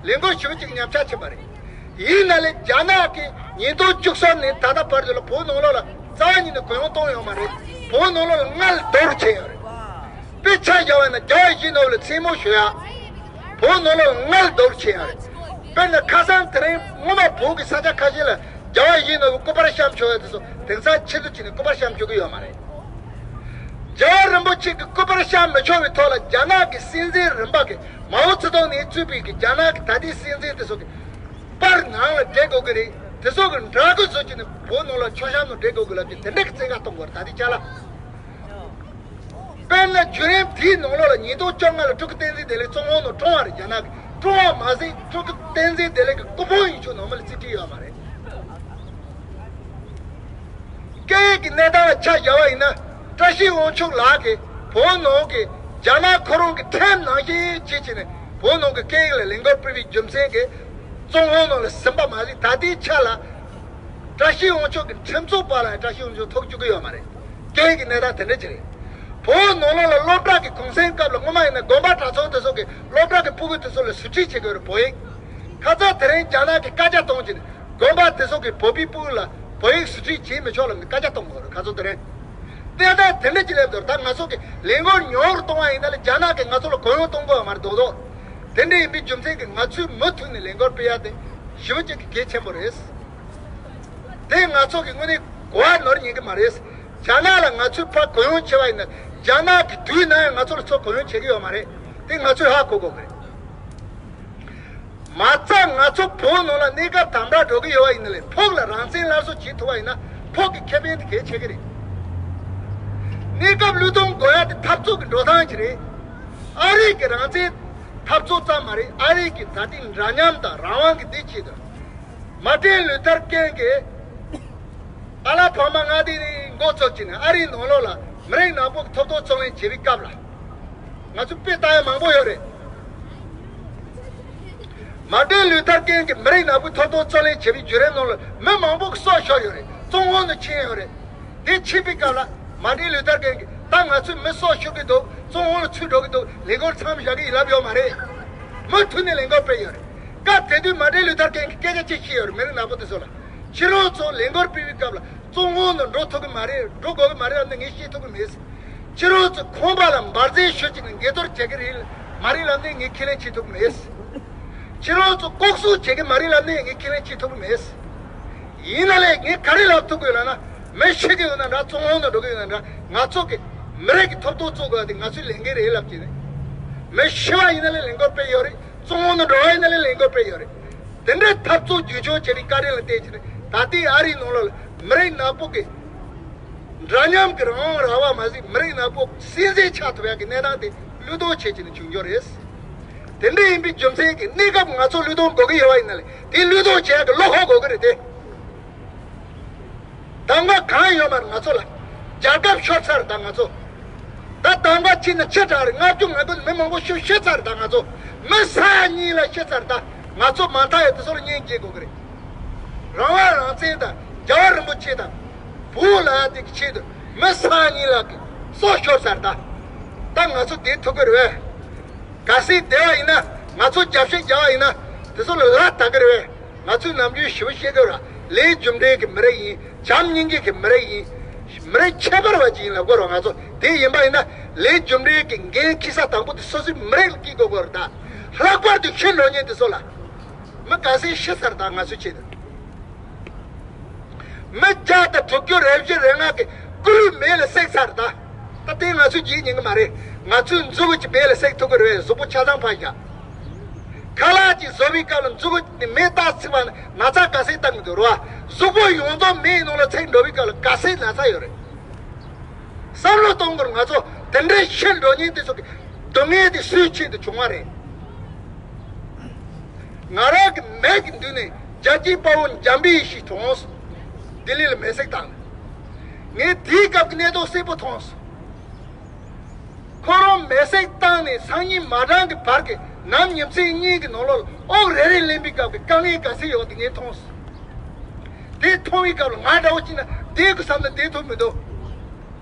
ལས་འགུལ་ཞེ་པོ་ཅིག་ཉམས་ཆག་ཕྱིན་པ་རེད། ཡིན་ན་ལས་རྒྱ་ནག་གིས་ཉིས་སྟོང་བཅུ་གསུམ་ནས་ད་ལྟ་བར་དུ་ལ་བོད་ནང་ལོགས་ལ་རྩ་བ་ཉིད་ནས་གུ་ཡངས་གཏོང་ཡོད་མ་རེད། བོད་ནང་ལོགས་ལ་མངལ་སྡོར་བྱས་ཡོད་རེད། དཔེ་ཆ་བཞག་པ་ཡིན་ན་རྒྱལ་བ་ཡིད་བཞིན་ནོར་བུ་ལ་མཚན་སྨོད་ཞུ་ཡ། བོད་ནང་ལོགས་ལ་མངལ་སྡོར་བྱས་ཡོད་རེད། དཔེར་ན་ཁ་སང་དེ་རིང་སྔོན་མ་བོད་ཀྱི་ས་ཆ་ཁ་ཤས་ལ་རྒྱལ་བ་ཡིད་བཞིན་ནོར་བུ་སྐུ་པར་བཤམས་ཆོག་ཡ་དེ་ཚོ་དེང་སང་ཕྱིར་བསྡུ་བྱས་ནས་སྐུ་པར་བཤམས་ཆོག་གི་ཡོད་མ་རེད། རྒྱལ་བ་རིན་པོ་ཆེ་གི་སྐུ་པར་བཤམས་མི་ཆོག་པའི་ཐོག་ལ་རྒྱ་ནག་གི་སྲིད་འཛིན་རིམ་པ་གི་མའོ་ཙེ་ཏུང་ནས་བཙུགས་པའི་གི་རྒྱ་ནག་གི་ད་ལྟའི་སྲིད་འཛིན་དེ་ཚོ་གི་པར་ནང་ལ་འབྲི་དགོས་ཀྱི་རེད། དེ་ཚོ་གི་འདྲ་སྐུ་བཟོ་བྱས་ནས་བོད་ནང་ལ་མཆོད་བཤམས་ནང་འབྲི་དགོས་ཀྱི་ལབ་ཀྱི་དེ་འདྲ་གི་བཙན་བཀའ་གཏོང་དགོས་རེད། ད་ལྟའི་ཆ་ལ། དཔེར་ན་བརྒྱུད་རིམ་དེའི་ནང་ལོགས་ལ་ཉིས་སྟོང་བཅོ་ལྔ་ལ་སྤྲུལ་སྐུ་བསྟན་འཛིན་བདེ་ལེགས་བཙོན་འོག་ནང་བཀྲོངས་པ་རེད། རྒྱ་ནག་གིས་བཀྲོངས་པ་མ་ཟད་སྤྲུལ་སྐུ་བསྟན་འཛིན་བདེ་ལེགས་ཀྱི་སྐུ་ཕུང་ཡིན་ཆོག་ནང་མི་ལ་རྩིས་སྤྲད་ཡོད་མ་རེད། སྐད་ཡིག་གི་གནས་སྟངས་ལ་ཆ་བཞག་པ་ཡིན་ན། བཀྲ་ཤིས་དབང་ཕྱུག་ལགས་ཀྱིས་བོད་ནང་གི་རྒྱ་ནག་ཁོ་རང་གི་ཁྲིམས་ནང་བཞིན་བྱེད་བྱས་ནས་བོད་ནང་གི་སྐད་ཡིག་ལ་ལས་འགུལ་སྤེལ་བའི་རྒྱུ་མཚན་གྱིས་བཙོན་འོག་ནང་ལ་ཟིན་པ་མ་ཟད། ད་ལྟའི་ཆ་ལ་བཀྲ་ཤིས་དབང་ཕྱུག་གི་ཁྲིམས་ཚོགས་པ་ལ་བཀྲ་ཤིས་དབང་ཕྱུག་ཐུག་བཅུག་གི་ཡོད་མ་རེད། སྐད་ཡིག་གི་གནས་སྟངས་དེ་འདྲ་ཅིག་རེད། བོད་ནང་ལོགས་ལ་སློབ་གྲྭ་གི་གུང་སེང་སྐབས་ལ་སྔོན་མ་ཡིན་ན་དགོན་པ་གྲྭ་ཚང་དེ་ཚོ་གིས་སློབ་གྲྭ་གི་སྤུ་གུ་དེ་ཚོ་ལ་ཟུར་ཁྲིད་བྱེད་དགོས་རེད། བོད་ཡིག་ཁ་སང་དེ་རིང་རྒྱ་ནག་གིས་བཀའ་རྒྱ་གཏོང་བྱས་ནས་དགོན་པ་དེ་ཚོ་གིས་བོད་པའི་སྤུ་གུ་ལ་བོད་ཡིག་ཟུར་ཁྲིད་བྱེད་མི་ཆོག་ལབ་ནས་བཀའ་རྒྱ་གཏོང་དགོས་རེད། ཁ་སང་དེ་རིང་གནས་སྟངས་དེ་འདྲ་ཅིག་སླེབས་འདུག་ད་ང་ཚོ་གིས་ལས་འགུལ་ཉུང་རུ་གཏོང་བ་ཡིན་ན་ལས་རྒྱ་ནག་གིས་ང་ཚོ་ལ་གུ་ཡངས་གཏོང་དགོས་པ་མ་རེད། རྡོག་རྡོག་དེ་འདྲ་ཡིན་པའི་རྒྱུ་མཚན་གྱིས་ང་ཚོས་མུ་མཐུད་ནས་ལས་འགུལ་སྤེལ་ཡ་དེ་ཞེ་པོ་ཅིག་གི་གལ་ཆེན་པོ་རེད། དེ་ང་ཚོ་གི་དངོས་གནས་གོ་བ་ནོར་ཉན་གི་མ་རེད། རྒྱ་ནག་ལ་ང་ཚོས་ཕར་གུ་ཡངས་བྱས་པ་ཡིན་ན་རྒྱ་ནག་གི་དུས་ན་ཡང་ང་ཚོ་ལ་ཚུར་གུ་ཡངས་བྱེད་ཀྱི་ཡོད་མ་རེད། དེ་ང་ཚོས་ཧ་གོ་དགོས་གི་རེད། མ་རྩ་ང་ཚོ་བོད་ནང་ལ་གནས་སྐབས་དམ་དྲག་འགྲོ་གི་ཡོད་པ་ཡིན་ན་ལས་ཕུགས་ལ་རང་བཙན་སླར་གསོ་བྱེད་ཐུབ་པ་ཡིན་ན་ཕུགས་ཀྱི་ཁེ་ཕན་དེ་གལ་ཆེ་གི་རེད། གནས་སྐབས་བློས་གཏོང་དགོས་ཡ་དེ་འཐབ་རྩོད་ཀྱི་འགྲོ་སྟངས་ཅིག་རེད། ཨ་རི་གི་རང་བཙན་འཐབ་རྩོད་ཙམ་མ་རེད། ཨ་རི་གི་ད་ལྟའི་འདྲ་མཉམ་དང་རང་དབང་གི་འདི་ཆེད་དུ། མར་ཏིན་ལུ་ཐར་ཀིང་གིས་ཨ་ལ་བྷ་མ་མངའ་སྡེ་ནས་འགོ་བཙུགས་བྱས་ནས་ཨ་རིའི་ནང་ལོགས་ལ་མི་རིགས་ནག་པོ་གི་ཐོབ་ཐང་རྩོད་ལེན་བྱེད་པའི་སྐབས་ལ། ང་ཚོ་དཔེ་ལྟ་ཡ་མང་པོ་ཡོད་རེད། མར་ཏིན་ལུ་ཐར་ཀིང་གིས་མི་རིགས་ནག་པོའི་ཐོབ་ཐང་རྩོད་ལེན་བྱེད་པའི་བརྒྱུད་རིམ་ནང་ལ་མི་མང་པོ་གི་སྲོག་ཤོར་ཡོད་རེད། བཙོན་འོག་ནང་ཕྱིན་ཡོད་རེད། དེ་ཕྱིན་པའི་སྐབས་ལ་མར་ཏིན་ལུ་ཐར་ཀིང་གིས་ད་ང་ཚོའི་མི་སྲོག་ཤོར་གི་འདུག་བཙོན་འོག་ལ་ཚུད་འགྲོ་གི་འདུག་ལས་འགུལ་མཚམས་བཞག་གི་ཡིན་ལབ་ཡོད་མ་རེད། མུ་མཐུད་ནས་ལས་འགུལ་སྤེལ་ཡོད་རེད། སྐབས་དེ་དུས་མར་ཏིན་ལུ་ཐར་ཀིང་གིས་སྐད་ཆ་ཅིག་བཤད་ཡོད་རེད། མི་རིགས་ནག་པོ་དེ་ཚོ་ལ། ཁྱེད་རང་ཚོ་ལས་འགུལ་སྤེལ་བའི་སྐབས་ལ་བཙོན་འོག་ནང་འགྲོ་ཐུབ་གི་མ་རེད། འགྲོ་དགོས་གི་མ་རེད་ལབ་ནས་ངས་བཤད་ཐུབ་གི་མེད། ཁྱེད་རང་ཚོ་ཁང་པ་ལ་འབར་རྫས་གཞུས་བྱས་ནས་འགས་གཏོར་བྱེད་གི་རེད་མ་རེད་ལབ་ནས་ངས་ཁས་ལེན་བྱེད་ཐུབ་གི་མེད། ཁྱེད་རང་ཚོ་ལྐོག་གསོད་བྱེད་གི་མ་རེད་ལབ་ནས་ངས་ཁས་ལེན་བྱེད་ཐུབ་གི་མེད། ཡིན་ན་ལས་ངས་ག་རེ་ལབ་ཐུབ་དགོས་ལབ་ན། མི་ཤི་གི་ཡོད་ན་འདྲ། བཙོན་འོག་ནང་འགྲོ་གི་ཡོད་ན་འདྲ། ང་ཚོ་གི་མི་རིགས་ཀྱི་ཐོབ་ཐང་རྩོད་དགོས་པ་དེ་ང་ཚོའི་ལས་འགན་རེད་ལབ་ཀྱི་རེད། མི་ཤི་བ་ཡིན་ན་ལས་ལས་འགུལ་སྤེལ་ཡོད་རེད། བཙོན་འོག་ནང་འགྲོ་བ་ཡིན་ན་ལས་ལས་འགུལ་སྤེལ་ཡོད་རེད། དེ་འདྲའི་འཐབ་རྩོད་རྒྱུན་འཁྱོངས་བྱས་པའི་བཀའ་དྲིན་ལ་བརྟེན་བྱས་ནས་ད་ལྟའི་ཨ་རིའི་ནང་ལོགས་ལ་མི་རིགས་ནག་པོ་གི་འདྲ་མཉམ་གྱི་རང་དབང་རག་པ་མ་ཟད་མི་རིགས་ནག་པོ་སྲིད་འཛིན་ཆགས་ཐུབ་ཡག་གི་གནས་སྟངས་དེ་བློས་གཏོང་བྱས་བྱས་ནས་བྱུང་རྒྱུ་རེད། དེ་འདྲ་ཡིན་པའི་རྒྱུ་མཚན་གྱིས་གནས་སྐབས་ང་ཚོ་བློས་གཏོང་དགོས་ཀྱི་ཡོད་པ་ཡིན་ན་ལས་དེ་བློས་གཏོང་བྱེད་ཡག་གི་བློ་ཁོག་དགོས་ཀྱི་རེད་དེ། གདམ་ག་གང་ཡོད་མ་རེད་ང་ཚོ་ལ། རྒྱལ་ཁབ་ཤོར་ཚར་རེད་ད་ང་ཚོ། ད་གདམ་ག་ཕྱིན་ན་ཕྱི་དྲགས་རེད། ལྔ་བཅུ་ང་དགུ་མི་མང་པོ་ཤི་ཤི་ཚར་རེད་ད་ང་ཚོ། མི་ས་ཡ་གཉིས་ལ་ཤི་ཚར་རེད་ད། ང་ཚོ་མ་མཐའ་ཡང་དེ་ཚོ་ལ་གཉེན་སྐྱེ་དགོས་ཀྱི་རེད། རང་དབང་རང་བཙན་དང་རྒྱལ་བ་རིན་པོ་ཆེ་དང་། བོད་ལ་དེ་གི་ཆེད་དུ་མི་ས་ཡ་གཉིས་ལ་གི་སྲོག་ཤོར་ཚར་རེད་ད། ད་ང་ཚོ་བསྡད་ཐུབ་ཀྱི་རེད་བས། གལ་སྲིད་བསྡད་པ་ཡིན་ན་ང་ཚོ་རྒྱབ་བཤད་རྒྱག་པ་ཡིན་ན་དེ་ཚོ་ལ་ལ་ལྟ་གི་རེད་བས། ང་ཚོས་ནམ་རྒྱུན་ཞིབ་བཤད་དགོས་ར། ལས་རྒྱུ་འབྲས་ཀྱི་མི་རིགས་ཡིན། བྱམས་སྙིང་རྗེ་གི་མི་རིགས་ཡིན། མི་རིགས་ཁྱད་པར་བ་ཅིག་ཡིན་ལབ་དགོས་ར། ང་ཚོ་དེ་ཡིན་པ་ཡིན་ན་ལས་རྒྱུ་འབྲས་ཀྱི་འགན་འཁྱེར་ས་དང་པོ་དེ་སོ་སོའི་མི་རིགས་ལ་འཁྱེར་དགོས་དགོས་ར། ད་ལྷག་པར་དུ་ཤི་འགྲོ་མཁན་དེ་ཚོ་ལ་མི་ག་ཚད་ཤི་ཚར་ད་ང་ཚོའི་ཆེད་དུ། མི་བརྒྱ་དང་དྲུག་ཅུ་རེ་བཞི་རེ་ལྔ་གི་སྐུ་ལུས་མེ་ལ་བསྲེགས་ཚར་ད། ད་དེ་ང་ཚོས་བརྗེད་ཉན་གི་མ་རེད། ང་ཚོའི་མཛུ་གུ་ཅིག་མེ་ལ་བསྲེགས་ཐུབ་ཀྱི་རེད། གཟུགས་པོ་ཆ་ཚང་ཕར་བཞག་ཁ་ལག་ཅིག་བཟོ་བའི་སྐབས་ལ་མཛུ་གུ་ནི་མེ་བཏགས་ཚིག་པ་ན་ན་ཚ་ག་ཚད་བཏང་གི་འདུག་རེད་བ། གཟུགས་པོ་ཡོངས་རྫོགས་མེའི་ནང་ལ་ཚིག་འགྲོ་བའི་སྐབས་ལ་ག་ཚད་ན་ཚ་ཡོད་རེད། བསམ་བློ་གཏོང་དགོས། ང་ཚོ་དེ་འདྲའི་ཤི་འགྲོ་མཁན་དེ་ཚོ་གི་སྡུག་བསྔལ་དེ་སུའི་ཆེད་དུ་བྱུང་བ་རེད། ང་རང་གི་མིག་གི་མདུན་ནས་རྒྱལ་གཅེས་དཔའ་བོ་འཇམ་དཔལ་ཡེ་ཤེས་མཐོང་སོང་། ལྡི་ལི་ལ་མེ་བསྲེགས་བཏང་། ངས་དེའི་སྐབས་ཀྱི་གནས་སྟངས་གསལ་པོ་མཐོང་སོང་། ཁོ་རང་མེ་བསྲེགས་བཏང་ནས་སང་ཉིན་མ་གྲངས་ཀྱི་བར་གྱི་ནམ་ཉིན་མཚན་གཉིས་ཀྱི་ནང་ལོགས་ལ་དབུགས་རེ་རེ་ལེན་པའི་སྐབས་ཀྱི་དཀའ་ངལ་ག་ཚད་ཡོད་དེ་ངས་མཐོང་སོང་། དེ་མཐོང་བའི་སྐབས་ལ་ང་འདྲ་བོ་ཅིག་ན་བསྡད་དགོས་བསམ་ན་བསྡད་ཐུབ་མི་འདུག་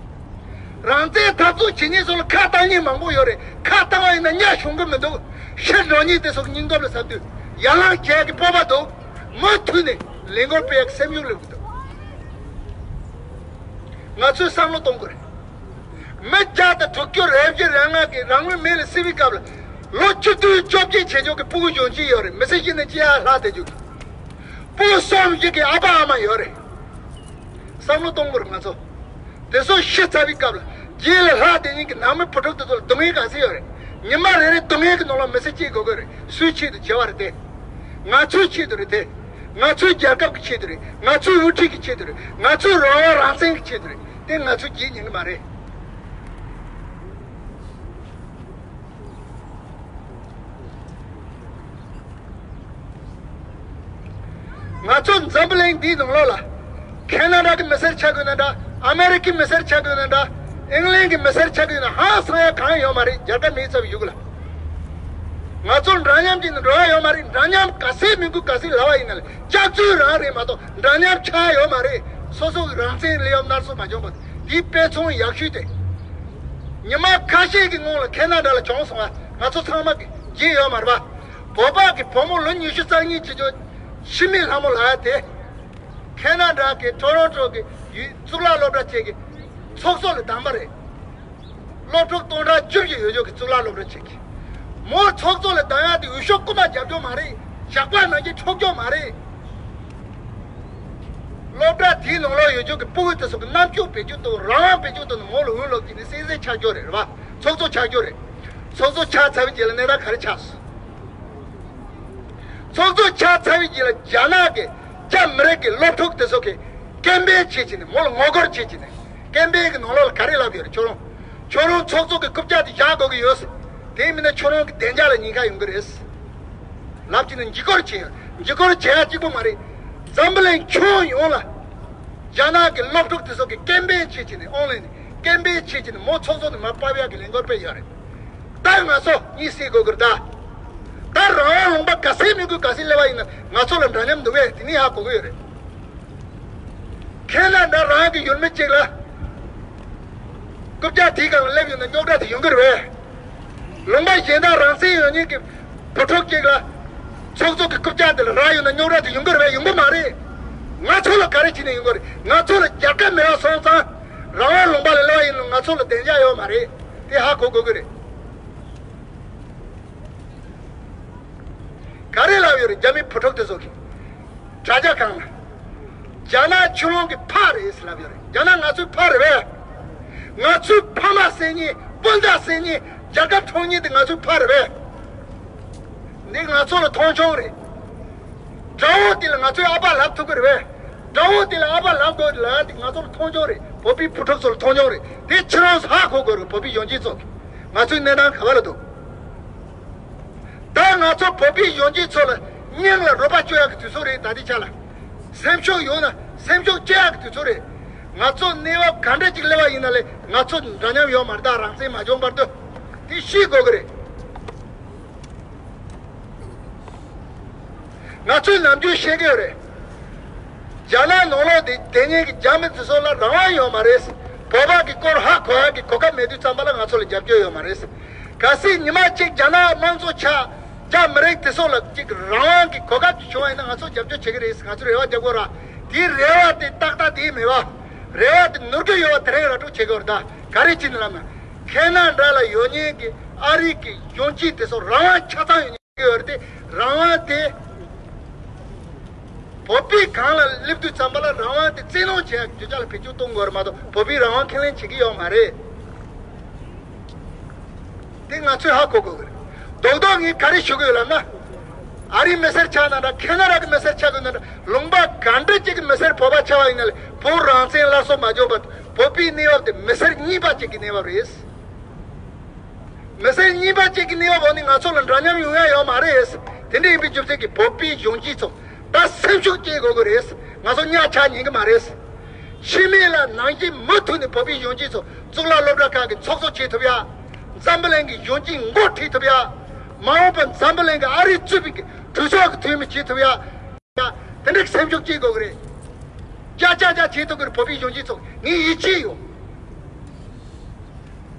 རང་བཙན་འཐབ་རྩོད་བྱེད་མཁན་ཚོ་ལ་ཁ་བཏང་མཁན་མང་པོ་ཡོད་རེད། ཁ་བཏང་བ་ཡིན་ན་གཉའ་ཤོང་གི་མི་འདུག་ཤི་འགྲོ་མཁན་དེ་ཚོ་གི་སྙིང་སྟོབས་ལ་ཟབ་དུས་ཡར་ལངས་བྱེད་ཀྱི་སྤོབས་པ་འདུག་མུ་མཐུད་ནས་ལས་འགུལ་སྤེལ་ཡག་སེམས་ཤུགས་སླེབས་ཀྱི་འདུག་ང་ཚོས་བསམ་བློ་གཏོང་དགོས་རེད། མི་བརྒྱ་དང་དྲུག་ཅུ་རེ་བཞི་རེ་ལྔ་གིས་རང་ལུས་མེ་ལ་བསྲེགས་པའི་སྐབས་ལ་ལོ་བཅུ་བདུན་བཅོ་བརྒྱད་བྱེད་ཆོག་གི་སྤུ་གུ་གཞོན་སྐྱེས་ཡོད་རེད། མི་ཚེ་གཞི་ནས་སྐྱེ་ཡག་ལྷག་བསྡད་རྒྱུ་གི་སྤུ་གུ་གསུམ་བཞི་གི་ཨ་ཕ་ཨ་མ་ཡོད་རེད། བསམ་བློ་གཏོང་དགོས་རེད་ང་ཚོ། དེ་ཚོ་ཤི་ཚར་བའི་སྐབས་ལ་རྗེས་ལ་ལྷག་བསྡད་མཁན་གྱི་ནང་མི་བུ་ཕྲུག་དེ་ཚོ་ལ་སྡུག་བསྔལ་ག་ཚད་ཡོད་རེད། ཉི་མ་རེ་རེ་སྡུག་བསྔལ་གྱི་ནང་ལ་མི་ཚེ་སྐྱེལ་དགོས་ཀྱི་རེད། སུའི་ཆེད་དུ་བྱས་པ་རེད་དེ། ང་ཚོའི་ཆེད་དུ་རེད་དེ། ང་ཚོའི་རྒྱལ་ཁབ་ཀྱི་ཆེད་དུ་རེད། ང་ཚོའི་དབུ་ཁྲིད་ཀྱི་ཆེད་དུ་རེད། ང་ཚོའི་རང་དབང་རང་བཙན་གྱི་ཆེད་དུ་རེད། དེ་ང་ཚོས་བརྗེད་ཉན་གྱི་མ་རེད། ང་ཚོ་འཛམ་བུ་གླིང་འདིའི་ནང་ལོགས་ལ་ཁེ་ན་ཌ་གི་མི་སེར་ཆགས་དགོས་ན་འདྲ། ཨ་མེ་རི་ཁའི་མི་སེར་ཆགས་དགོས་ན་འདྲ། ཨིང་ལན་གྱི་མི་སེར་ཆགས་ཀྱི་ཡོད་ན་ཧང་སང་ཡ་གང་ཡོད་མ་རེད། རྒྱལ་ཁབ་མེད་ཚབ་ཡོད་གི་ལ། ང་ཚོ་འདྲ་མཉམ་གྱི་ནི་འགྲོ་ཡ་ཡོད་མ་རེད། འདྲ་མཉམ་ག་ཚད་མི་དགོས་ག་ཚད་ལབ་པ་ཡིན་ན་ལ་སྐྱག་རྫུན་རང་རེད་མ་གཏོགས་འདྲ་མཉམ་ཆགས་ཡ་ཡོད་མ་རེད། སོ་སོ་གི་རང་བཙན་ལས་ཡོད་མནར་སོང་མ་བྱུང་བ་དེའི་དཔེ་མཚོན་ཡག་ཤོས་དེ། ཉི་མ་ཁ་ཤས་ཀྱི་སྔོན་ལ་ཁེ་ན་ཌ་ལ་བྱུང་སོང་བ་ང་ཚོ་ཚང་མ་གི་བརྗེད་ཡོད་མ་རེད་པ། བོད་པ་གི་བུ་མོ་ལོ་ཉི་ཤུ་རྩ་གཉིས་བྱེད་ཆོག་འཆི་མེད་ལྷ་མོ་ལབ་ཡ་དེ། ཁེ་ན་ཌ་གི་ཊོ་རོན་ཊོ་གི་ཡུལ་གཙུག་ལག་སློབ་གྲྭ་བཅས་ཀྱི་ཚོགས་གཙོ་ལ་བདམས་པ་རེད། སློབ་ཕྲུག་སྟོང་ཕྲག་བཅུ་བཞི་ཡོད་ཆོག་གི་གཙུག་ལག་སློབ་གྲྭ་བཅས་ཀྱི། མོ་ཚོགས་གཙོ་ལ་བདམས་ཡ་དེ་འོས་ཤོག་རྐུ་མ་རྒྱབ་རྒྱུ་མ་རེད། ཞག་པ་ནང་བཞིན་འཕྲོག་རྒྱུ་མ་རེད། སློབ་གྲྭ་དེའི་ནང་ལོགས་ཡོད་ཆོག་གི་སྤུ་གུ་དེ་ཚོ་གི་རྣམ་དཔྱོད་བེད་སྤྱོད་གཏོང་རང་དབང་བེད་སྤྱོད་གཏོང་ནས་མོ་ལ་འོས་ལོག་གི་ནི་སེམས་སེམས་ཆགས་རྒྱུ་རེད་རེད་བ། ཚོགས་གཙོ་ཆགས་རྒྱུ་རེད། ཚོགས་གཙོ་ཆགས་ཚར་བའི་རྗེས་ལ་གནས་སྟངས་ག་རེ་ཆགས་སོང་། ཚོགས་གཙོ་ཆགས་ཚར་བའི་རྗེས་ལ་རྒྱ་ནག་གི་རྒྱ་མི་རིགས་ཀྱི་སློབ་ཕྲུག་དེ་ཚོ་གིས་ཀེམ་པེན་བྱེད་ཀྱི་ནི་མོ་ལ་ངོ་རྒོལ་བྱེད་ཀྱི་ནི་ཀེམ་པེན་གྱི་ནང་ལོགས་ལ་ག་རེ་ལབ་ཡོད་རེད། ཁྱོད་རང་ཁྱོད་རང་ཚོགས་གཙོ་གི་རྐུབ་བཀྱག་དེ་བཞག་དགོས་ཀྱི་ཡོད། དེ་མིན་ན་ཁྱོད་རང་གི་བདེ་འཇགས་ལ་ཉེན་ཁ་ཡོང་གི་རེད། ལབ་ཀྱི་ནི་འཇིགས་སྐུལ་བྱེད་ཡོད། འཇིགས་སྐུལ་བྱེད་ཡ་གཅིག་པུ་མ་རེད། འཛམ་བུ་གླིང་ཁྱོན་ཡོངས་ལ་རྒྱ་ནག་གི་སློབ་ཕྲུག་དེ་ཚོ་གིས་ཀེམ་པེན་བྱེད་ཀྱི་ནི་ཨོན་ལན་ནི་ཀེམ་པེན་བྱེད་ཀྱི་ནི་མོ་ཚོགས་གཙོ་ནི་མར་ཕབ་ཡ་གི་ལས་འགུལ་སྤེལ་ཡོད་རེད། ད་ང་ཚོ་གཉིད་སད་དགོས་ཀྱི་རེད་ད། ད་རང་དབང་ལུང་པ་ག་ཚད་མི་དགོས་ག་ཚད་སླེབས་པ་ཡིན་ན་ང་ཚོ་ལ་འདྲ་མཉམ་འདུག་གས་དེ་ནི་ཧ་གོ་གི་ཡོད་རེད། ཁེ་ན་ཌ་རང་གི་ཡུལ་མི་གཅིག་ལ་རྐུབ་བཀྱག་དེའི་སྒང་ལ་སླེབས་ཡོད་ན་རྙོག་དྲ་དེ་ཡོང་གི་རེད་པས། ལུང་པ་གཞན་དག་རང་བཙན་ཡོད་མཁན་གྱི་བུ་ཕྲུག་གཅིག་ལ་ཚོགས་གཙོ་གི་རྐུབ་བཀྱག་དེ་ལ་རག་ཡོད་ན་རྙོག་དྲ་དེ་ཡོང་གི་རེད་པས། ཡོང་གི་མ་རེད། ང་ཚོ་ལ་ག་རེ་བྱས་ནས་ཡོང་གི་རེད། ང་ཚོ་ལ་རྒྱལ་ཁབ་མེད་པ་སོང་ཙང་རང་དབང་ལུང་པ་ལ་སླེབས་པ་ཡིན་ན་ང་ཚོ་ལ་བདེ་འཇགས་ཡོད་མ་རེད། དེ་ཧ་གོ་དགོས་ཀྱི་རེད། ག་རེ་ལབ་ཡོད་རེད། རྒྱ་མི་བུ་ཕྲུག་དེ་ཚོ་གིས་དྲ་རྒྱ་སྒང་ལ་རྒྱ་ནག་ཁྱོད་རང་གི་ཕ་རེད་ལབ་ཡོད་རེད། རྒྱ་ནག་ང་ཚོའི་ཕ་རེད་པས། ང་ཚོའི་ཕ་མ་ཟེར་མཁན་སྤུན་ཟླ་ཟེར་མཁན་རྒྱལ་ཁབ་འཕྲོག་མཁན་དེ་ང་ཚོའི་ཕ་རེད་པས། འདི་ང་ཚོ་ལ་མཐོང་ཆུང་རེད། དགྲ་བོ་དེ་ལ་ང་ཚོའི་ཨ་ཕ་ལབ་ཐུབ་ཀྱི་རེད་པས། དགྲ་བོ་དེ་ལ་ཨ་ཕ་ལབ་དགོས་ལབ་ཡ་དེ་ང་ཚོ་ལ་མཐོང་ཆུང་རེད། བོད་པའི་བུ་ཕྲུག་ཚོ་ལ་མཐོང་ཆུང་རེད། དེ་ཕྱི་རོལ་ཧ་གོ་དགོས་རེད། བོད་པའི་གཞོན་སྐྱེས་ཚོ་ང་ཚོའི་གནས་སྟངས་ག་པ་ལ་འདུག་ད་ང་ཚོ་བོད་པའི་གཞོན་སྐྱེས་ཚོ་ལ་སྙིང་ལ་རོ་པ་བཅོས་ཡག་གི་དུས་ཚོད་རེད། ད་ལྟའི་ཆ་ལ་སེམས་ཤུགས་ཡོད་ན་སེམས་ཤུགས་སྐྱེ་ཡག་གི་དུས་ཚོད་རེད། ང་ཚོ་གནས་བབ་ག་འདྲ་ཅིག་སླེབས་པ་ཡིན་ན་ལས་ང་ཚོ་འདྲ་མཉམ་ཡོད་མ་རེད། ད་རང་བཙན་མ་བྱུང་བར་དུ་དེ་ཤེས་དགོས་ཀྱི་རེད། ང་ཚོས་ནམ་རྒྱུན་བཤད་ཀྱི་ཡོད་རེད། རྒྱ་ནག་ནང་ལོགས་དེ་དེ་ཉིད་ཀྱི་རྒྱ་མི་དེ་ཚོ་ལ་རང་དབང་ཡོད་མ་རེད། བོད་པ་གི་སྐོར་ཧ་གོ་ཡག་གི་གོ་སྐབས་མེད་དུས་ཙམ་པ་ལ་ང་ཚོ་ལ་རྒྱབ་སྐྱོར་ཡོད་མ་རེད། གལ་སྲིད་ཉི་མ་གཅིག་རྒྱ་ནག་དམངས་གཙོ་ཆགས་རྒྱ་མི་རིགས་དེ་ཚོ་ལ་གཅིག་རང་དབང་གི་གོ་སྐབས་ཅིག་བྱུང་བ་ཡིན་ན་ང་ཚོ་རྒྱབ་སྐྱོར་བྱེད་ཀྱི་རེད། ང་ཚོ་རེ་བ་རྒྱག་དགོས་ར། དེའི་རེ་བ་དེ་ཏག་ཏག་དེའི་མེད་པ། རེ་བ་དེ་ནོར་གྱི་ཡོད་པ་དེ་རིང་ར་སྤྲོད་བྱེད་དགོས་ར། ད་ག་རེ་བྱེད་ནི་ལབ་ན་ཁེ་ན་ཌ་ལ་ཡོད་མཁན་གྱི་ཨ་རི་གི་གཞོན་སྐྱེས་དེ་ཚོ་རང་དབང་ཆ་ཚང་ཡོད་མཁན། ཡོད་རེད་དེ། རང་དབང་དེ་བོད་པའི་སྒང་ལ་སླེབས་དུས་ཙམ་པ་ལ་རང་དབང་དེ་བཙན་གནོན་བྱེད་ཡག་གི་རྒྱུ་ཆ་ལ་བེད་སྤྱོད་གཏོང་དགོས་རེད་མ་གཏོགས་བོད་པའི་རང་དབང་ཁས་ལེན་བྱེད་ཀྱི་ཡོད་མ་རེད། དེ་ང་ཚོས་ཧ་གོ་དགོས་ཀྱི་རེད། རྡོག་རྡོག་ངས་ག་རེ་ཞུ་གི་ཡོད་ལབ་ན། ཨ་རིའི་མི་སེར་ཆགས་ན་འདྲ། ཁེ་ན་ཌ་གི་མི་སེར་ཆགས་དགོས་ན་འདྲ། ལུང་པ་ག་འདྲ་ཅིག་གི་མི་སེར་བོད་པ་ཆགས་པ་ཡིན་ན་ལས་བོད་རང་བཙན་སླར་གསོ་མ་བྱུང་བར་བོད་པའི་གནས་བབ་དེ་མི་སེར་གཉིས་པ་ཅིག་གི་གནས་བབ་རེད། མི་སེར་གཉིས་པ་གཅིག་གི་གནས་བབ་འོག་ནས་ང་ཚོ་ལ་འདྲ་མཉམ་ཡོང་ཡ་ཡོད་མ་རེད། དེ་འདྲ་ཡིན་པའི་རྒྱུ་མཚན་གྱིས་བོད་པའི་གཞོན་སྐྱེས་ཚོ་ད་སེམས་ཤུགས་སྐྱེ་དགོས་ཀྱི་རེད། ང་ཚོ་གཉའ་ཆག་ཉན་གྱི་མ་རེད། འཆི་མེད་ལགས་ནང་བཞིན་མུ་མཐུད་ནས་བོད་པའི་གཞོན་སྐྱེས་ཚོ་གཙུག་ལག་སློབ་གྲྭ་ཁག་གི་ཚོགས་གཙོ་བྱེད་ཐུབ་ཡ། འཛམ་བུ་གླིང་གི་གཞོན་སྐྱེས་འགོ་ཁྲིད་ཐུབ་ཡ། མ་འོངས་པར་འཛམ་བུ་གླིང་གི་ཨ་རིས་གཙོས་པའི་གྲོས་ཚོགས་ཀྱི་འཐུས་མི་བྱེད་ཐུབ་ཡ། དེ་འདྲའི་སེམས་ཤུགས་སྐྱེ་དགོས་ཀྱི་རེད། ཅག་ཅག་ཅག་བྱེད་ཐུབ་ཀྱི་རེད། བོད་པའི་གཞོན་སྐྱེས་ཚོ་ངའི་ཡིད་ཆེས་ཡོད།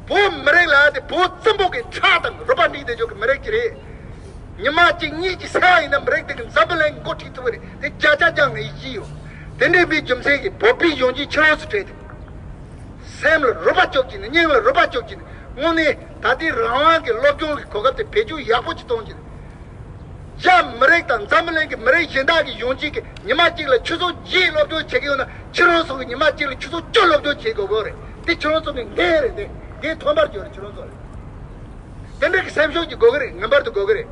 བོད་མི་རིགས་ལ་དེ་བོད་བཙན་པོ་གི་ཁྲག་དང་རུས་པ་འདྲེས་བསྡད་ཆོག་གི་མི་རིགས་ཅིག་རེད། ཉི་མ་གཅིག་གཉིས་ཀྱི་སེ་བ་ཡིན་ན་མི་རིགས་དེ་གི་འཛམ་བུ་གླིང་འགོ་ཁྲིད་ཐུབ་ཀྱི་རེད། དེ་ཅག་ཅག་ཅག་ངའི་ཡིད་ཆེས་ཡོད། དེ་འདྲའི་མིའི་རྒྱུ་མཚན་གྱིས་བོད་པའི་གཞོན་སྐྱེས་ཕྱི་ལོགས་སུ་བྲོས་ཏེ། སེམས་ལ་རུས་པ་བཅོས་ཀྱི་ནི་སྙིང་ལ་རུས་པ་བཅོས་ཀྱི་ནི་དངོས་གནས་ད་ལྟའི་རང་དབང་གི་སློབ་སྦྱོང་གི་གོ་སྐབས་དེ་བེད་སྤྱོད་ཡག་པོ་ཅིག་གཏོང་གི་ནི། རྒྱ་མི་རིགས་དང་འཛམ་བུ་གླིང་གི་མི་རིགས་གཞན་དག་གི་གཞོན་སྐྱེས་ཀྱིས་ཉི་མ་གཅིག་ལ་ཆུ་ཚོད་བརྒྱད་སློབ་སྦྱོང་བྱེད་ཀྱི་ཡོད་ན་ཕྱི་རོལ་སོགས་ཀྱིས་ཉི་མ་གཅིག་ལ་ཆུ་ཚོད་བཅུ་སློབ་སྦྱོང་བྱེད་དགོས་ཀྱི་རེད། དེ་ཕྱི་རོལ་སོགས་ཀྱི་འགན་རེད། དེ་འགན་ཐོན་པར་འགྱུར་རེད། ཕྱི་རོལ་སོགས་ལ་དེ་འདྲ་གི་སེམས་ཤུགས་ཀྱི་དགོས་ཀྱི་རེད། ངེས་པར་དུ་དགོས་ཀྱི་རེད།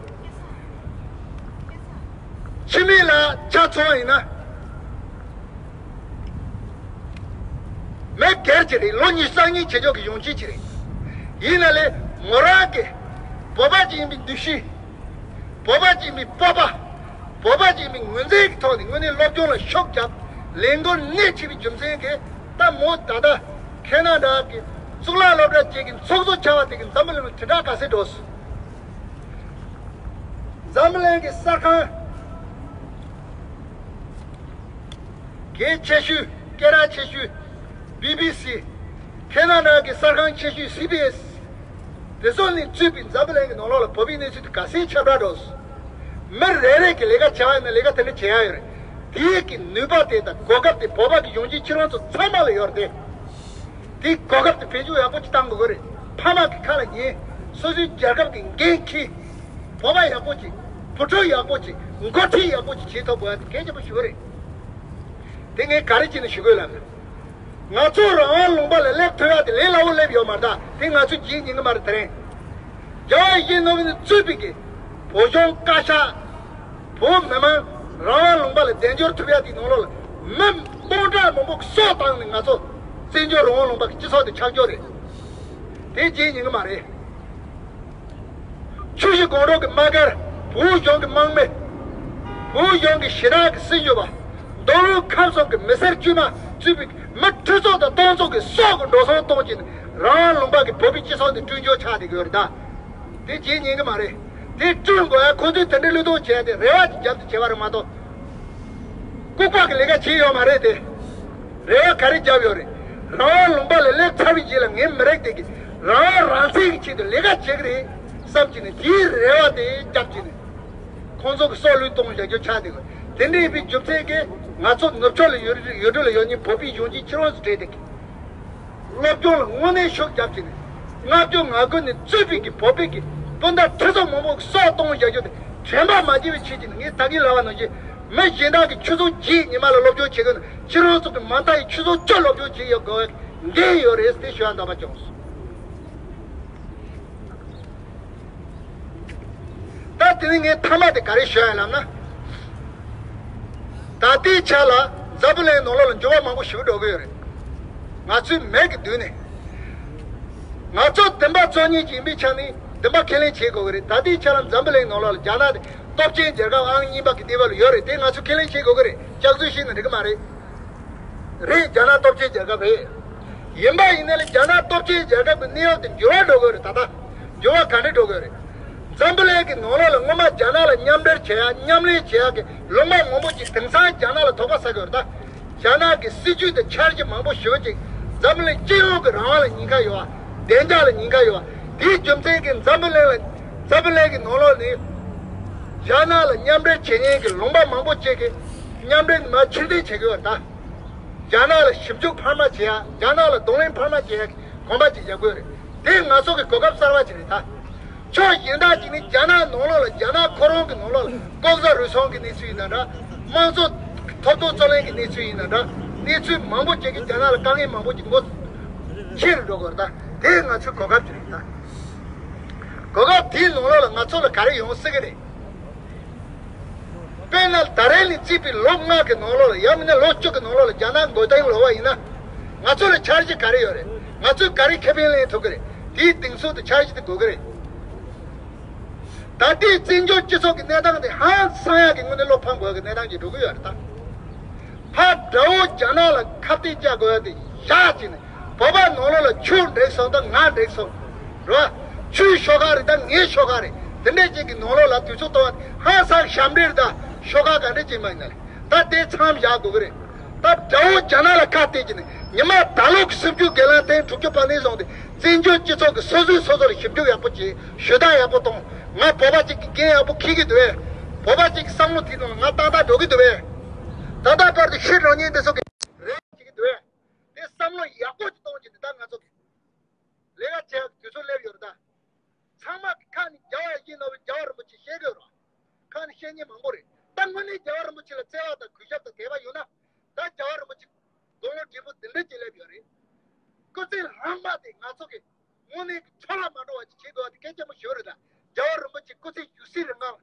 འཆི་མེད་ལགས་ཆ་མཚོན་པ་ཡིན་ན། མི་སྒེར་གྱི་རེད། ལོ་ཉི་ཤུ་རྩ་གཉིས་བྱེད་ཆོག་གི་ཡོང་ཆེད་ཀྱི་རེད། ཡིན་ན་ལས་མོ་རང་གི་བོད་པ་ཅིག་ཡིན་པའི་འདུ་ཤེས། བོད་པ་ཅིག་ཡིན་པའི་སྤོབས་པ། བོད་པ་ཅིག་ཡིན་པའི་ངོས་འཛིན་གྱི་ཐོག་ནས་དངོས་གནས་སློབ་སྦྱོང་ལ་ཤུགས་རྒྱབ། ལས་འགུལ་སྣེ་ཁྲིད་པའི་རྒྱུ་མཚན་གྱིས་ད་མོ་ད་ལྟ་ཁེ་ན་ཌ་གི་ གཙུག་ལག་སློབ་གྲྭ་བཅས་ཀྱི་ཚོགས་གཙོ་ཆགས་པ་དེ་གིས་འཛམ་བུ་གླིང་ལ་དྲིལ་བསྒྲགས་ག་ཚད་འགྲོ་སོང་། འཛམ་བུ་གླིང་གི་གསར་ཁང་གལ་ཆེ་ཤོས། སྐད་གྲགས་ཆེ་ཤོས་བི་བི་སི། ཁེ་ན་ཌ་གི་གསར་ཁང་ཆེ་ཤོས་སི་བི་ཨེ་སི། དེ་ཚོ་ནས་བཙུགས་པའི་འཛམ་བུ་གླིང་གི་ནང་ལོགས་ལ་བོད་པའི་གནས་ཚུལ་དེ་ག་ཚད་ཁྱབ་བསྒྲགས་འགྲོ་སོང་། མི་རེ་རེ་གིས་ལས་ཀ་བྱ་བ་ཡིན་ན་ལས་ཀ་དེ་འདྲ་བྱེད་ཡ་ཡོད་རེད། དེའི་གི་ནུས་པ་དེ་དང་གོ་སྐབས་དེ་བོད་པ་གི་གཞོན་སྐྱེས་ཁྱེད་རང་ཚོ་ཚང་མ་ལ་ཡོད་རེད་དེ། དེའི་གོ་སྐབས་དེ་བེད་སྤྱོད་ཡག་པོ་ཅིག་བཏང་དགོས་ཀྱི་རེད། ཕ་མ་གི་ཁ་ལ་ཉན། སོ་སོའི་རྒྱལ་ཁབ་ཀྱི་འགན་འཁྱེར། བོད་པ་ཡག་པོ་ཅིག་བུ་ཕྲུག་ཡག་པོ་ཅིག་འགོ་ཁྲིད་ཡག་པོ་ཅིག་བྱེད་ཐུབ་དགོས་ཡ་དེ་གལ་ཆེན་པོ་ཞིག་རེད། དེ་ངས་ག་རེ་བྱས་ནས་ཞུ་དགོས་ལབ་ན། ང་ཚོ་རང་དབང་ལུང་པ་ལ་སླེབས་ཐུབ་ཡ་དེ་ལས་སླ་བོ་སླེབས་ཡོད་མ་རེད་ད། དེ་ང་ཚོས་བརྗེད་ཉན་གི་མ་རེད་དེ་རིང་། རྒྱལ་བ་ཡིད་བཞིན་ནོར་བུ་ནས་གཙོས་པའི་གི་བོད་གཞུང་བཀའ་ཤག་བོད་མི་མང་རང་དབང་ལུང་པ་ལ་དལ་འབྱོར་ཐུབ་ཡ་དེའི་ནང་ལོགས་ལ་མི་སྟོང་ཕྲག་མང་པོ་སྲོག་བཏང་ནས་ང་ཚོ་བཙན་བྱོལ་རང་དབང་ལུང་པ་གི་སྤྱི་ཚོགས་དེ་ཆགས་རྒྱུ་རེད། དེ་བརྗེད་ཉན་གི་མ་རེད། ཆུ་བཞི་སྒང་དྲུག་གི་དམག་སྒར། བོད་གཞུང་གི་དམག་མི། བོད་གཞུང་གི་ཞེ་དྲག་གི་སྲིད་ཇུས་པ། མདོ་དབུས་ཁམས་གསུམ་གྱི་མི་སེར་དཀྱུས་མ་གཙོས་པའི་མི་ཁྲི་ཚོ་དང་སྟོང་ཚོ་གི་སྲོག་གི་འགྲོ་སོང་གཏོང་བྱས་ནས་རང་དབང་ལུང་པ་གི་བོད་པའི་སྤྱི་ཚོགས་འདི་བསྐྲུན་རྒྱུ་ཆགས་བསྡད་ཀྱི་ཡོད་རེད་ད། དེ་བརྗེད་ཉན་གི་མ་རེད། དེ་བསྐྲུན་དགོས་ཡ་ཁོ་ཚོས་དེ་འདྲའི་བློས་གཏོང་བྱས་ཏེ་རེ་བ་ཅིག་བརྒྱབ་སྟེ་བྱས་པ་རེད་མ་གཏོགས། ལྐུགས་པ་གི་ལས་ཀ་བྱས་ཡོད་མ་རེད་དེ། རེ་བ་ག་རེ་བརྒྱབ་ཡོད་རེད། རང་དབང་ལུང་པ་ལ་སླེབས་ཚར་བའི་རྗེས་ལ་ངའི་མི་རིགས་དེ་གི་རང་དབང་རང་བཙན་གྱི་ཆེད་དུ་ལས་ཀ་བྱེད་ཀྱི་རེད་བསམ་གྱི་ནས་དེའི་རེ་བ་དེ་བརྒྱབ་ཀྱི་ནས། ཁོང་ཚོ་གི་སྲོག་བློས་གཏོང་བྱ་རྒྱུ་ཆགས་འདུག་དེ་འདྲ་ཡིན་པའི་རྒྱུ་མཚན་གྱིས་ང་ཚོ་ནུབ་ཕྱོགས་ལ་ཡོད་ཡོད་འགྲོ་ལ་ཡོད་ཉིན་བོད་པའི་གཞོན་སྐྱེས་ཁྱེད་རང་ཚོ་གྲས་དེ་གི་སློབ་སྦྱོང་ལ་དངོས་གནས་ཤུགས་རྒྱབ་ཀྱི་ནས། ལྔ་བཅུ་ང་དགུ་ནས་གཙོས་པའི་གི་བོད་པའི་གི་སྤུན་ཟླ་ཁྲི་ཚོ་མང་པོ་གི་སྲོག་གཏོང་བྱ་རྒྱུ་དེ་དྲན་པ་མ་བརྗེད་པའི་ཆེད་ཀྱི་ནས། ངས་ད་གིན་ལབ་པ་ནང་བཞིན་མི་གཞན་དག་གི་ཆུ་ཚོད་བརྒྱད་ཉི་མ་ལ་སློབ་སྦྱོང་བྱེད་དགོས་ན་ཁྱེད་རང་ཚོ་གི་མ་མཐའ་ཡི་ཆུ་ཚོད་བཅུ་སློབ་སྦྱོང་བྱེད་ཡོད་དགོས་པའི་འགན་ཡོད་རེད་དེ་ཞུ་ཡ་འདོད་པ་བྱུང་སོང་། ད་དེ་ནས་ངས་མཐའ་མ་དེ་ག་རེ་ཞུ་ཡ་ལབ་ན། ད་ལྟའི་ཆ་ལ་འཛམ་བུ་གླིང་ནང་ལོགས་ལ་འགྱུར་བ་མང་པོ་ཞིག་འགྲོ་གི་ཡོད་རེད། ང་ཚོའི་མི་གི་མདུན་ནས། ང་ཚོ་བདེན་པ་འཚོལ་མཁན་ཅིག་ཡིན་པའི་ཆ་ནས་བདེན་པ་ཁས་ལེན་བྱེད་དགོས་ཀྱི་རེད། ད་ལྟའི་ཆ་ལ་འཛམ་བུ་གླིང་ནང་ལོགས་ལ་རྒྱ་ནག་དེ་སྟོབས་ཆེན་རྒྱལ་ཁབ་ཨང་གཉིས་པ་གི་སྡེ་བ་ལ་ཡོད་རེད། དེ་ང་ཚོས་ཁས་ལེན་བྱེད་དགོས་ཀྱི་རེད། སྐྱག་རྫུན་བཤད་ན་འགྲིག་གི་མ་རེད། རེད། རྒྱ་ནག་སྟོབས་ཆེན་རྒྱལ་ཁབ་རེད། ཡིན་པ་ཡིན་ནའི་ལ་རྒྱ་ནག་སྟོབས་ཆེན་རྒྱལ་ཁབ་ཀྱི་གནས་བབ་དེ་འགྱུར་བ་འགྲོ་དགོས་རེད། ད་ལྟ་འགྱུར་བ་ག་འདྲ་འགྲོ་དགོས་རེད། འཛམ་བུ་གླིང་གི་ནང་ལོགས་ལ་སྔོན་མ་རྒྱ་ནག་ལ་མཉམ་འབྲེལ་བྱེད་ཡ་མཉམ་ལས་བྱེད་ཡ་གི་ལུང་པ་མང་པོ་ཅིག་དེང་སང་རྒྱ་ནག་ལ་དོགས་པ་ཟ་གི་ཡོད་རེད་ད། རྒྱ་ནག་གི་སྲིད་ཇུས་དང་འཆར་གཞི་མང་པོ་ཞེ་པོ་ཅིག་འཛམ་བུ་གླིང་སྤྱི་ཡོངས་ཀྱི་རང་དབང་ལ་ཉེན་ཁ་ཡོད་པ། བདེ་འཇགས་ལ་ཉེན་ཁ་ཡོད་པ། དེའི་རྒྱུ་མཚན་གྱིས་འཛམ་བུ་གླིང་ལ་འཛམ་བུ་གླིང་གི་ནང་ལོགས་ནས་རྒྱ་ནག་ལ་མཉམ་འབྲེལ་བྱེད་མཁན་གྱི་ལུང་པ་མང་པོ་ཅིག་གིས་མཉམ་འབྲེལ་མར་ཕྱིར་འཐེན་བྱེད་ཀྱི་ཡོད་རེད་ད། རྒྱ་ནག་ལ་ཞིབ་འཇུག་འཕར་མ་བྱེད་ཡ། རྒྱ་ནག་ལ་གདོང་ལེན་འཕར་མ་བྱེད་ཡ་གི་གོམ་པ་ཅིག་རྒྱག་དགོས་རེད། དེ་ང་ཚོ་གི་གོ་སྐབས་གསར་པ་ཅིག་རེད་ད། ཕྱོགས་གཞན་དག་ཅིག་ནི་རྒྱ་ནག་ནང་ལོགས་ལ་རྒྱ་ནག་ཁོ་རང་གི་ནང་ལོགས་ལ་ལྐོག་ཟ་རུལ་སུངས་ཀྱི་གནས་ཚུལ་ཡིན་ན་འདྲ། དམངས་གཙོ་ཐོབ་ཐང་རྩོད་ལེན་གྱི་གནས་ཚུལ་ཡིན་ན་འདྲ། གནས་ཚུལ་མང་པོ་ཅིག་གིས་རྒྱ་ནག་ལ་དཀའ་ངལ་མང་པོ་ཅིག་མགོ་ཆེ་རུ་འགྲོ་དགོས་རེད་ད། དེ་ང་ཚོའི་གོ་སྐབས་ཅིག་རེད་ད། གོ་སྐབས་དེའི་ནང་ལོགས་ལ་ང་ཚོ་ལ་ག་རེ་ཡོང་སྲིད་ཀྱི་རེད། དཔེར་ན་ད་རེས་ནས་བརྩིས་པའི་ལོ་ལྔ་གི་ནང་ལོགས་ལ་ཡང་མིན་ན་ལོ་བཅུ་གི་ནང་ལོགས་ལ་རྒྱ་ནག་མགོ་རྟིང་ལོག་པ་ཡིན་ན། ང་ཚོ་ལ་འཆར་གཞི་ག་རེ་ཡོད་རེད། ང་ཚོས་ག་རེ་ཁེ་ཕན་ལེན་ཐུབ་ཀྱི་རེད། དེའི་གདེང་ཚོད་དང་འཆར་གཞི་དེ་དགོས་ཀྱི་རེད། ད་ལྟའི་བཙན་བྱོལ་སྤྱི་ཚོགས་ཀྱི་གནས་སྟངས་དེ་ཧང་སང་ཡག་གི་ངོས་ནས་བློ་ཕམ་དགོས་ཀྱི་གནས་སྟངས་ཅིག་འགྲོ་གི་ཡོད་རེད་ད། ཕར་དགྲ་བོ་རྒྱ་ནག་ལ་ཁ་གཏད་བཅག་དགོས་ཡ་དེ་བཞག་བྱས་ནས། བོད་པ་ནང་ལོགས་ལ་ཁྱོད་འགྲིག་སོང་དང་ང་འགྲིག་སོང་། རེད་བ། ཁྱོའི་ཤོག་ཁག་རེད་དང་ངའི་ཤོག་ཁག་རེད། དེ་འདྲས་ཅིག་གི་ནང་ལོགས་ལ་དུས་ཚོད་གཏོང་བ་ཧང་སང་ཞབས་འདྲེན་རེད་ད། ཤོག་ཁག་ག་འདྲས་ཅིག་མ་ཡིན་ན་རེད། ད་དེ་མཚམས་བཞག་དགོས་ཀྱི་རེད། ད་དགྲ་བོ་རྒྱ་ནག་ལ་ཁ་གཏད་ཀྱི་ནས་ཉི་མ་ད་ལོ་གི་སྲིད་ཇུས་སྒེར་ལངས་ཐེངས་དྲུག་ཅུ་པ་ནས་བཟུང་སྟེ་བཙན་བྱོལ་སྤྱི་ཚོགས་ཀྱི་སོ་སོས་སོ་སོར་ཞིབ་འཇུག་ཡག་པོ་བྱེད། ཞུ་དག་ཡག་པོ་གཏོང་། ང་བོད་པ་ཅིག་གི་འགན་ཡག་པོ་འཁྱེར་གྱི་འདུག་བས། བོད་པ་ཅིག་གི་བསམ་བློ་དེ་ནང་ང་ཏག་ཏག་འགྲོ་གི་འདུག་བས། ད་ལྟ་བར་དུ་ཤི་རོགས་ཉེན་དེ་ཚོ་གི་རེད་བྱེད་ཀྱི་འདུག་བས། དེ་བསམ་བློ་ཡག་པོ་ཅིག་གཏོང་གི་འདུག་ད་ང་ཚོ་གི་ལས་ཀ་བྱེད་ཡག་དུས་ཚོད་སླེབས་ཡོད་རེད་ད། ཚང་མ་གི་ཁ་ནས་རྒྱལ་བ་ཡིད་བཞིན་ནོར་བུ་རྒྱལ་བ་རིན་པོ་ཆེ་བཤད་གི་ཡོད་རེད། ཁ་ནས་བཤད་མཁན་མང་པོ་རེད། ད་དངོས་གནས་རྒྱལ་བ་རིན་པོ་ཆེ་ལ་བརྩེ་བ་དང་གུས་ཞབས་དང་དད་པ་ཡོད་ན། ད་རྒྱལ་བ་རིན་པོ་ཆེ་དགུང་ལོ་བགྲེས་པོ་འདི་འདྲ་ཅིག་སླེབས་ཡོད་རེད། སྐུ་ཚེ་ལྷག་མ་དེ་ང་ཚོ་གི་དངོས་གནས་ཀྱི་འཕྲོ་བརླག་མ་འགྲོ་བ་ཅིག་བྱེད་དགོས་པ་དེ་གལ་ཆེན་པོ་ཞིག་རེད་ད། རྒྱལ་བ་རིན་པོ་ཆེ་སྐུ་ཚེ་ཡུན་སྲིད་རིང་ང་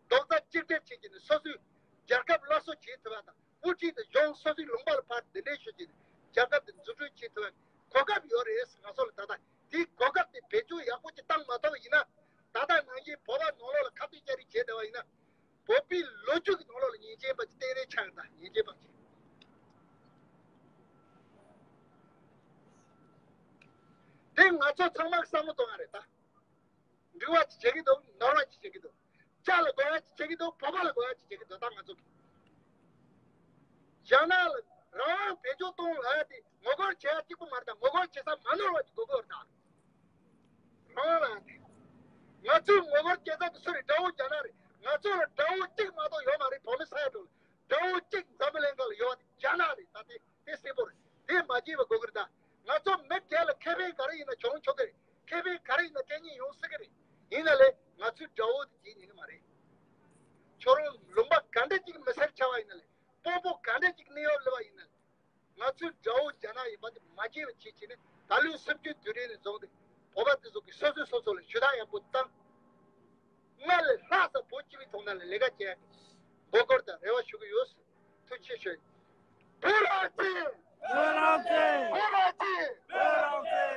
རྡོག་རྩ་གཅིག་སྒྲིལ་བྱེད་ཀྱི་ནས་སོ་སོའི་རྒྱལ་ཁབ་སླར་གསོ་བྱེད་ཐུབ་པ་དང་། དབུ་ཁྲིད་དང་གཞུང་སོ་སོའི་ལུང་པ་ལ་ཕར་གདན་འདྲེན་ཞུ་བྱས་ནས་རྒྱལ་ཁབ་དེ་འཛུགས་སྐྲུན་བྱེད་ཐུབ་པའི་གོ་སྐབས་ཡོད་རེད། ང་ཚོ་ལ་ད་ལྟ་དེའི་གོ་སྐབས་དེ་བེད་སྤྱོད་ཡག་པོ་ཅིག་བཏང་མ་ཐུབ་པ་ཡིན་ན། ད་ལྟ་ནང་བཞིན་བོད་པ་ནང་ལོགས་ལ་ཁ་གཏད་བཅའ་རེས་བྱས་བསྡད་པ་ཡིན་ན། བོད་པའི་ལོ་རྒྱུས་ཀྱི་ནང་ལོགས་ལ་ཉེས་ཅན་པ་ཅིག་གཏན་ནས་ཆགས་ཀྱི་རེད་ད། ཉེས་ཅན་པ་ཅིག་དེ་ང་ཚོ་ཚང་མ་བསམ་བློ་གཏོང་ཡ་རེད་ད། འགྲིག་པ་ཅིག་བྱེད་ཀྱི་འདུག་ནོར་བ་ཅིག་བྱེད་ཀྱི་འདུག་ཅག་ལ་དགོས་ཡ་ཅིག་བྱེད་ཀྱི་འདུག་བོད་པ་ལ་དགོས་ཡ་ཅིག་བྱེད་ཀྱི་འདུག་ད་ང་ཚོ་གི་རྒྱ་ནག་ལ་རང་དབང་བེད་སྤྱོད་གཏོང་ལབ་ཡ་དེ་ངོ་རྒོལ་བྱེད་ཡ་གཅིག་པུ་མ་རེད་ད། ངོ་རྒོལ་བྱེད་ས་མ་ནོར་བ་ཅིག་དགོས་ཀྱི་ཡོད་རེད་ད། རང་དབང་ལབ་ཡ་དེ། ང་ཚོས་ངོ་རྒོལ་བྱེད་ས་དེ་སུ་རེད། དགྲ་བོ་རྒྱ་ནག་རེད། ང་ཚོ་ལ་དགྲ་བོ་གཅིག་མ་གཏོགས་ཡོད་མ་རེད། བོད་མི་ས་ཡ་དྲུག་ལ། དགྲ་བོ་གཅིག་འཛམ་བུ་གླིང་སྒང་ལ་ཡོད་པ་དེ་རྒྱ་ནག་རེད། ད་དེ་དེ་གསལ་པོ་རེད། དེ་མ་བརྗེད་པ་དགོས་ཀྱི་རེད་ད། ང་ཚོ་མི་སྒེར་ལ་ཁེ་ཕན་ག་རེ་ཡིན་ན་བྱུང་ཆོག་གི་རེད། ཁེ་ཕན་ག་རེ་ཡིན་ན་སྤྲད་མཁན་ཡོང་སྲིད་ཀྱི་རེད། ཡིན་ན་ལས་ང་ཚོའི་དགྲ་བོ་དེ་བརྗེད་ཉན་གྱི་མ་རེད། ཁྱོད་རང་ལུང་པ་ག་འདྲ་ཅིག་མི་སེར་ཆགས་པ་ཡིན་ན་ལས། དཔོན་པོ་ག་འདྲ་ཅིག་གནས་བབ་སླེབས་པ་ཡིན་ན་ལས། ང་ཚོའི་དགྲ་བོ་རྒྱ་ནག་ཡིན་པ་དེ་མ་བརྗེད་པ་བྱེད་བྱས་ནས། ད་ལོའི་གསུམ་བཅུའི་དུས་དྲན་ནས་བཟུང་སྟེ་བོད་པ་དེ་ཚོ་གིས་སོ་སོས་སོ་སོ་ལ་ཞུ་དག་ཡག་པོ་བཏང་། སྔར་ལས་ལྷག་ཙམ་བོད་སྤྱི་པའི་ཐོག་ནས་ལས་ཀ་བྱེད་ཡག་གི་མགོ་སྐོར་དང་རེ་བ་ཞུ་གི་ཡོད། ཐུགས་རྗེ་ཆེ་ཞུ། བོད་རང་བཙན། བོད་རང་བཙན། བོད་རང་བཙན། བོད་རང་བཙན།